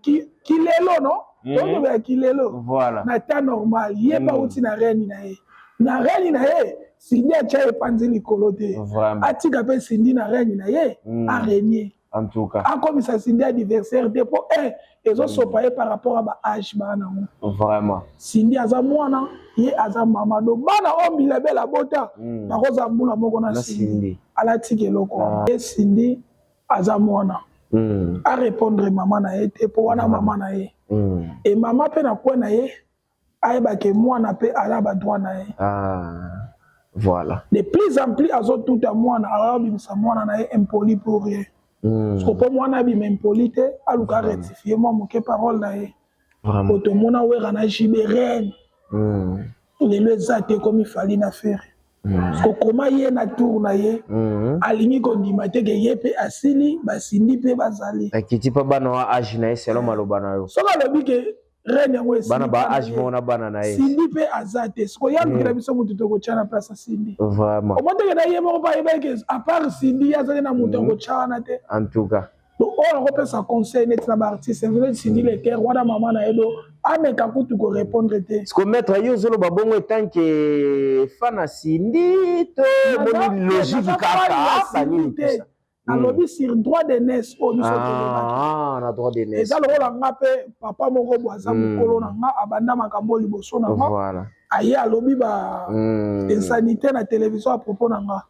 Kilelo no, tolobela kilelo. Voilà. Na temps normal, ye mpe auti na règne na ye, na règne na ye, Cindy atya epanzi likolo te. Atika mpe Cindy na règne na ye, arégner. En tout cas. Akomisa Cindy adversaire te, mpo e ezosopa ye par rapport a baâge bana nango. Cindy aza mwana, ye aza mama. Do bana oyo Mbilabela bota, bakozala mbula moko na Na Cindy. Cindy. Alatika eloko wana. Ye Cindy aza mwana, arépondre mama na ye te, mpo wana mama na ye. E mama mpe na kwe na ye, ayebake mwana mpe aza badroit na ye. Ah. Voilà. De plus en plus azotuta mwana, aobimisa mwana na ye impoli pour rien. Parce mpo mwana abima impoli te, aluka rectifie mwa moke parole na ye. Po tomona Wera na JB, reine. Lelo eza te, ekomi Fally na Ferre. Kokoma ye na tour na ye, alingi kondima te ke ye mpe asili, basindi mpe bazali. Akiti mpa bana wa age na ye, selon maloba na yo. Soki alobi ke règne yango esili bana ba mpa na age ye, moko na bana na ye. Cindy mpe aza te. Sikoyo ye alukela biso motu tokotya na place ya Cindy. Omoteke na ye moko mpe ayebaki ke à part Cindy, ye azali na moto akotya wana te. En tout cas. Donc oyo akopesa conseil neti na baartiste, neti Cindy Le Cœur wana, mama na ye, do ameka kutu korépondre te. Siko maître, yo ozoloba bongo etanke fan na Cindy to moni logique Naza fan ya kaka Cindy banini te. tout ça. Nalobi sur droit d'aînesse oyo biso tolobaki. Ah, na droit d'aînesse. Eza lokola nga mpe papa moko bo aza mokolo na nga, abanda makambo oyo liboso na nga, aye alobi ba insanité na télévision à propos na nga,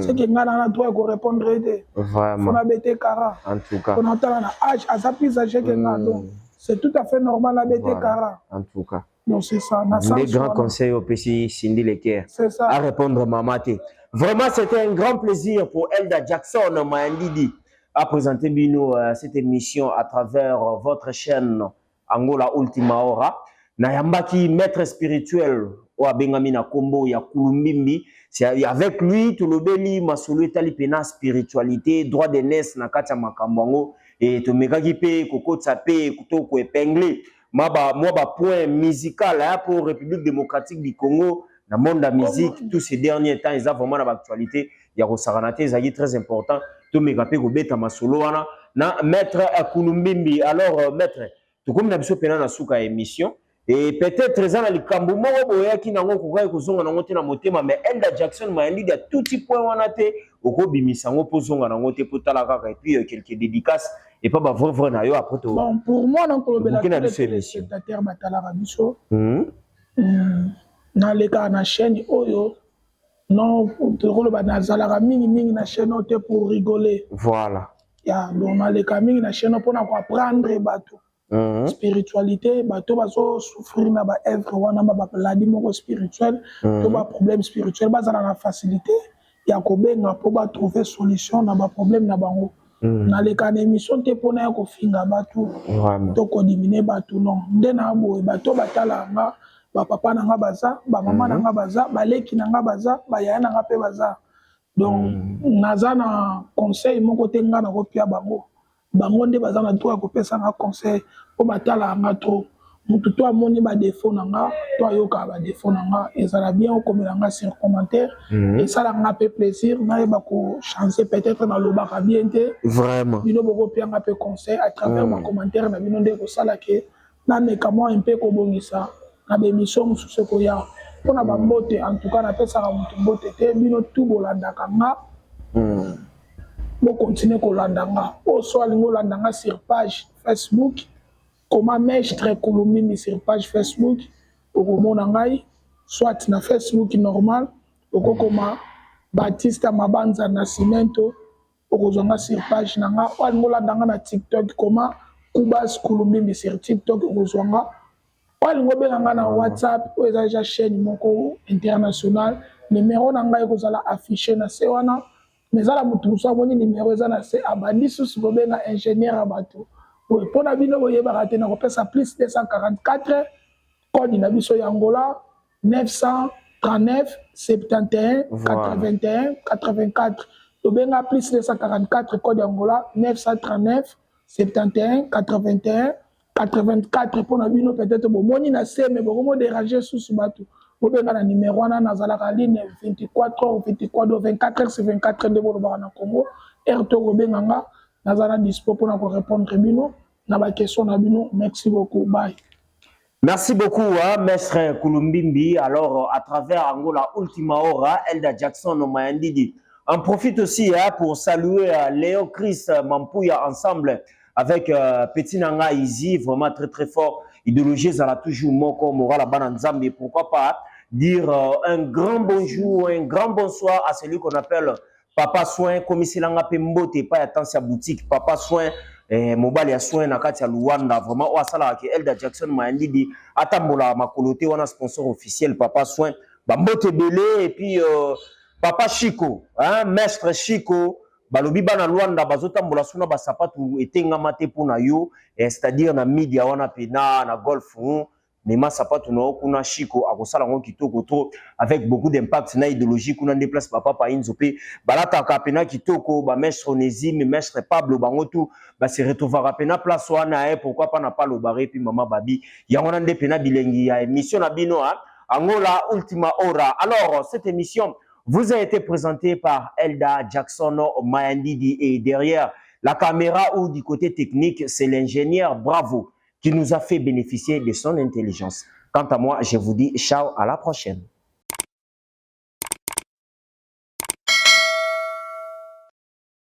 c'est que nga na droit ya korépondre ye te. Faut nabete kara. En tout cas. Mpona otala na âge, aza plus âgé que nga, donc c'est tout à fait normal nabete kara. En tout cas. Donc c'est ça na Des sens grands wana. Conseils au PC Cindy Le Cœur. C'est ça. À répondre mama te. Vraiment, c'était un grand plaisir pour Elda Jackson Mayandidi à présenter bino cette émission à travers votre chaîne Angola Ultima Hora. Nayambaki maître spirituel oyo abengami na kombo ya Kulumbimbi. C'est avec lui tolobeli masolo etali pena spiritualité, droit d'aînesse na kati ya makambo yango, e tomekaki mpe kokotisa mpe to koépingler mwa ba point musical, hein, pour République démocratique du Congo na monde ya musique. Tous ces derniers temps eza vraiment na baactualité ya kosakana te, ezalaki très important tomeka mpe kobeta masolo wana na maître Kulumbimbi. Alors maître, tokomi na biso mpena na suka ya émission, et peut-être eza na likambo moko boyaki nango kokaki kozonga nango te na motema, mais Elda Jackson Mayandidi atuti point wana te, okobimisa yango mpo ozonga nango te, mpo tala kaka, et puis quelques dédicaces et pas ba vrai vrai na yo, après to Bon, pour moi, nakolobela tokoki na tous les biso émission. Téléspectateurs batalaka biso, nalekaka na chaîne oyo, non, tokoloba nazalaka mingimingi na chaîne oyo te pour rigoler. Ya, donc naleka mingi na chaîne oyo mpona koapprendre bato spiritualité, bato bazosouffrir na baœuvre wana, ba bamaladi moko spirituel to baproblème spirituel, bazala na facilité ya kobenga mpo batrouve solution na baproblème na bango. Naleka na émission te mpona ya kofinga bato to kodiminuer bato, non. Nde na boye, bato batalaka nga, bapapa na nga baza, bamama na nga baza, baleki na nga baza, bayaya na nga mpe baza. Donc naza na conseil moko te nga nakopia bango. Bango nde baza na droit ya kopesa nga conseil, mpo batalaka nga trop. Motu to amoni badéfaut na nga to ayokaka badéfaut na nga, ezala bien okomela nga sur commentaire. Esalaka nga mpe plaisir nayeba kochanger. Peut-être nalobaka bien te, bino bokopia nga mpe conseil à travers bacommentaire na bino, nde ekosala ke nameka mwa mpe kobongisa na baémission mosusu ekoya. Mpona bambote, en tout cas napesaka motu mbote te. Bino tu bolandaka nga, bokontinue kolanda nga. Oyo so alingi olanda nga sur page Facebook, koma Maître Kulumbimbi sur page Facebook, okomona ngai. Soit na Facebook normal, okokoma Batista Mabanza na Cimento, okozwa nga sur page na nga. Oyo alingi olanda nga na TikTok, koma Kubas Kulumbimbi sur TikTok, okozwa nga. Oyo alingi obenga nga na WhatsApp, oyo eza deja chaîne moko international, numéro na ngai ekozala affiché na se wana. Mais eza na motu mosusu amoni numéro eza na se, abandi susu kobenga ingénieur ya bato boye. Mpona bino boyebaka te, na kopesa plus 244, code na biso ya Angola, 939 71 81 84. Tobenga plus 244, code ya Angola, 939 71 81. 84 mpona bino. Peut-être bomoni na se, me bokomo déranger susu bato. Bobenga na numéro wana, nazalaka ligne 24 heures 24, 24 heures sur 24 nde bolobaka na Congo. Heure to kobenga nga, naza na dispo mpona korépondre bino na baquestion na bino. Merci beaucoup, bye. Merci beaucoup, hein, Maître Kulumbimbi. Alors, à travers Angola Ultima Hora, Elda Jackson Mayandidi. En profite aussi, hein, pour saluer Léon Chris Mampouya ensemble avec Petit Nanga Easy, vraiment très très fort. Idéologie, ça a toujours moko moral à bana Nzambe. Pourquoi pas dire un grand bonjour, un grand bonsoir à celui qu'on appelle Papa Soin, commissaire Pembote, pas attention boutique, Papa Soin. Mobali ya soin na kati ya Luanda, vraiment oyo asalaka ke Elda Jackson Mayandidi atambola makolo te wana, sponsor officiel Papa Soin, bambote ebele. Et puis Papa Chico, hein, Maître Chico, balobi bana Luanda bazotambola suna basapatu etengama te mpona yo, c'est-à-dire na media wana mpe na golf mema sapatu na yo kuna. Chico akosala yango kitoko trop, avec beaucoup d'impact na idéologie. Kuna nde place papa Painzo mpe balataka pena kitoko, bamaître Onésime, Maître Pablo, bango tu base retrouvaka pena place wana. Pourquoi pas na palobare puis mama babi yango wana nde pena bilengi ya émission na bino, hein? Angola Ultima Hora. Alors, cette émission vous a été présentée par Elda Jackson Mayandidi et derrière la caméra ou du côté technique, c'est l'ingénieur Bravo qui nous a fait bénéficier de son intelligence. Quant à moi, je vous dis ciao, à la prochaine.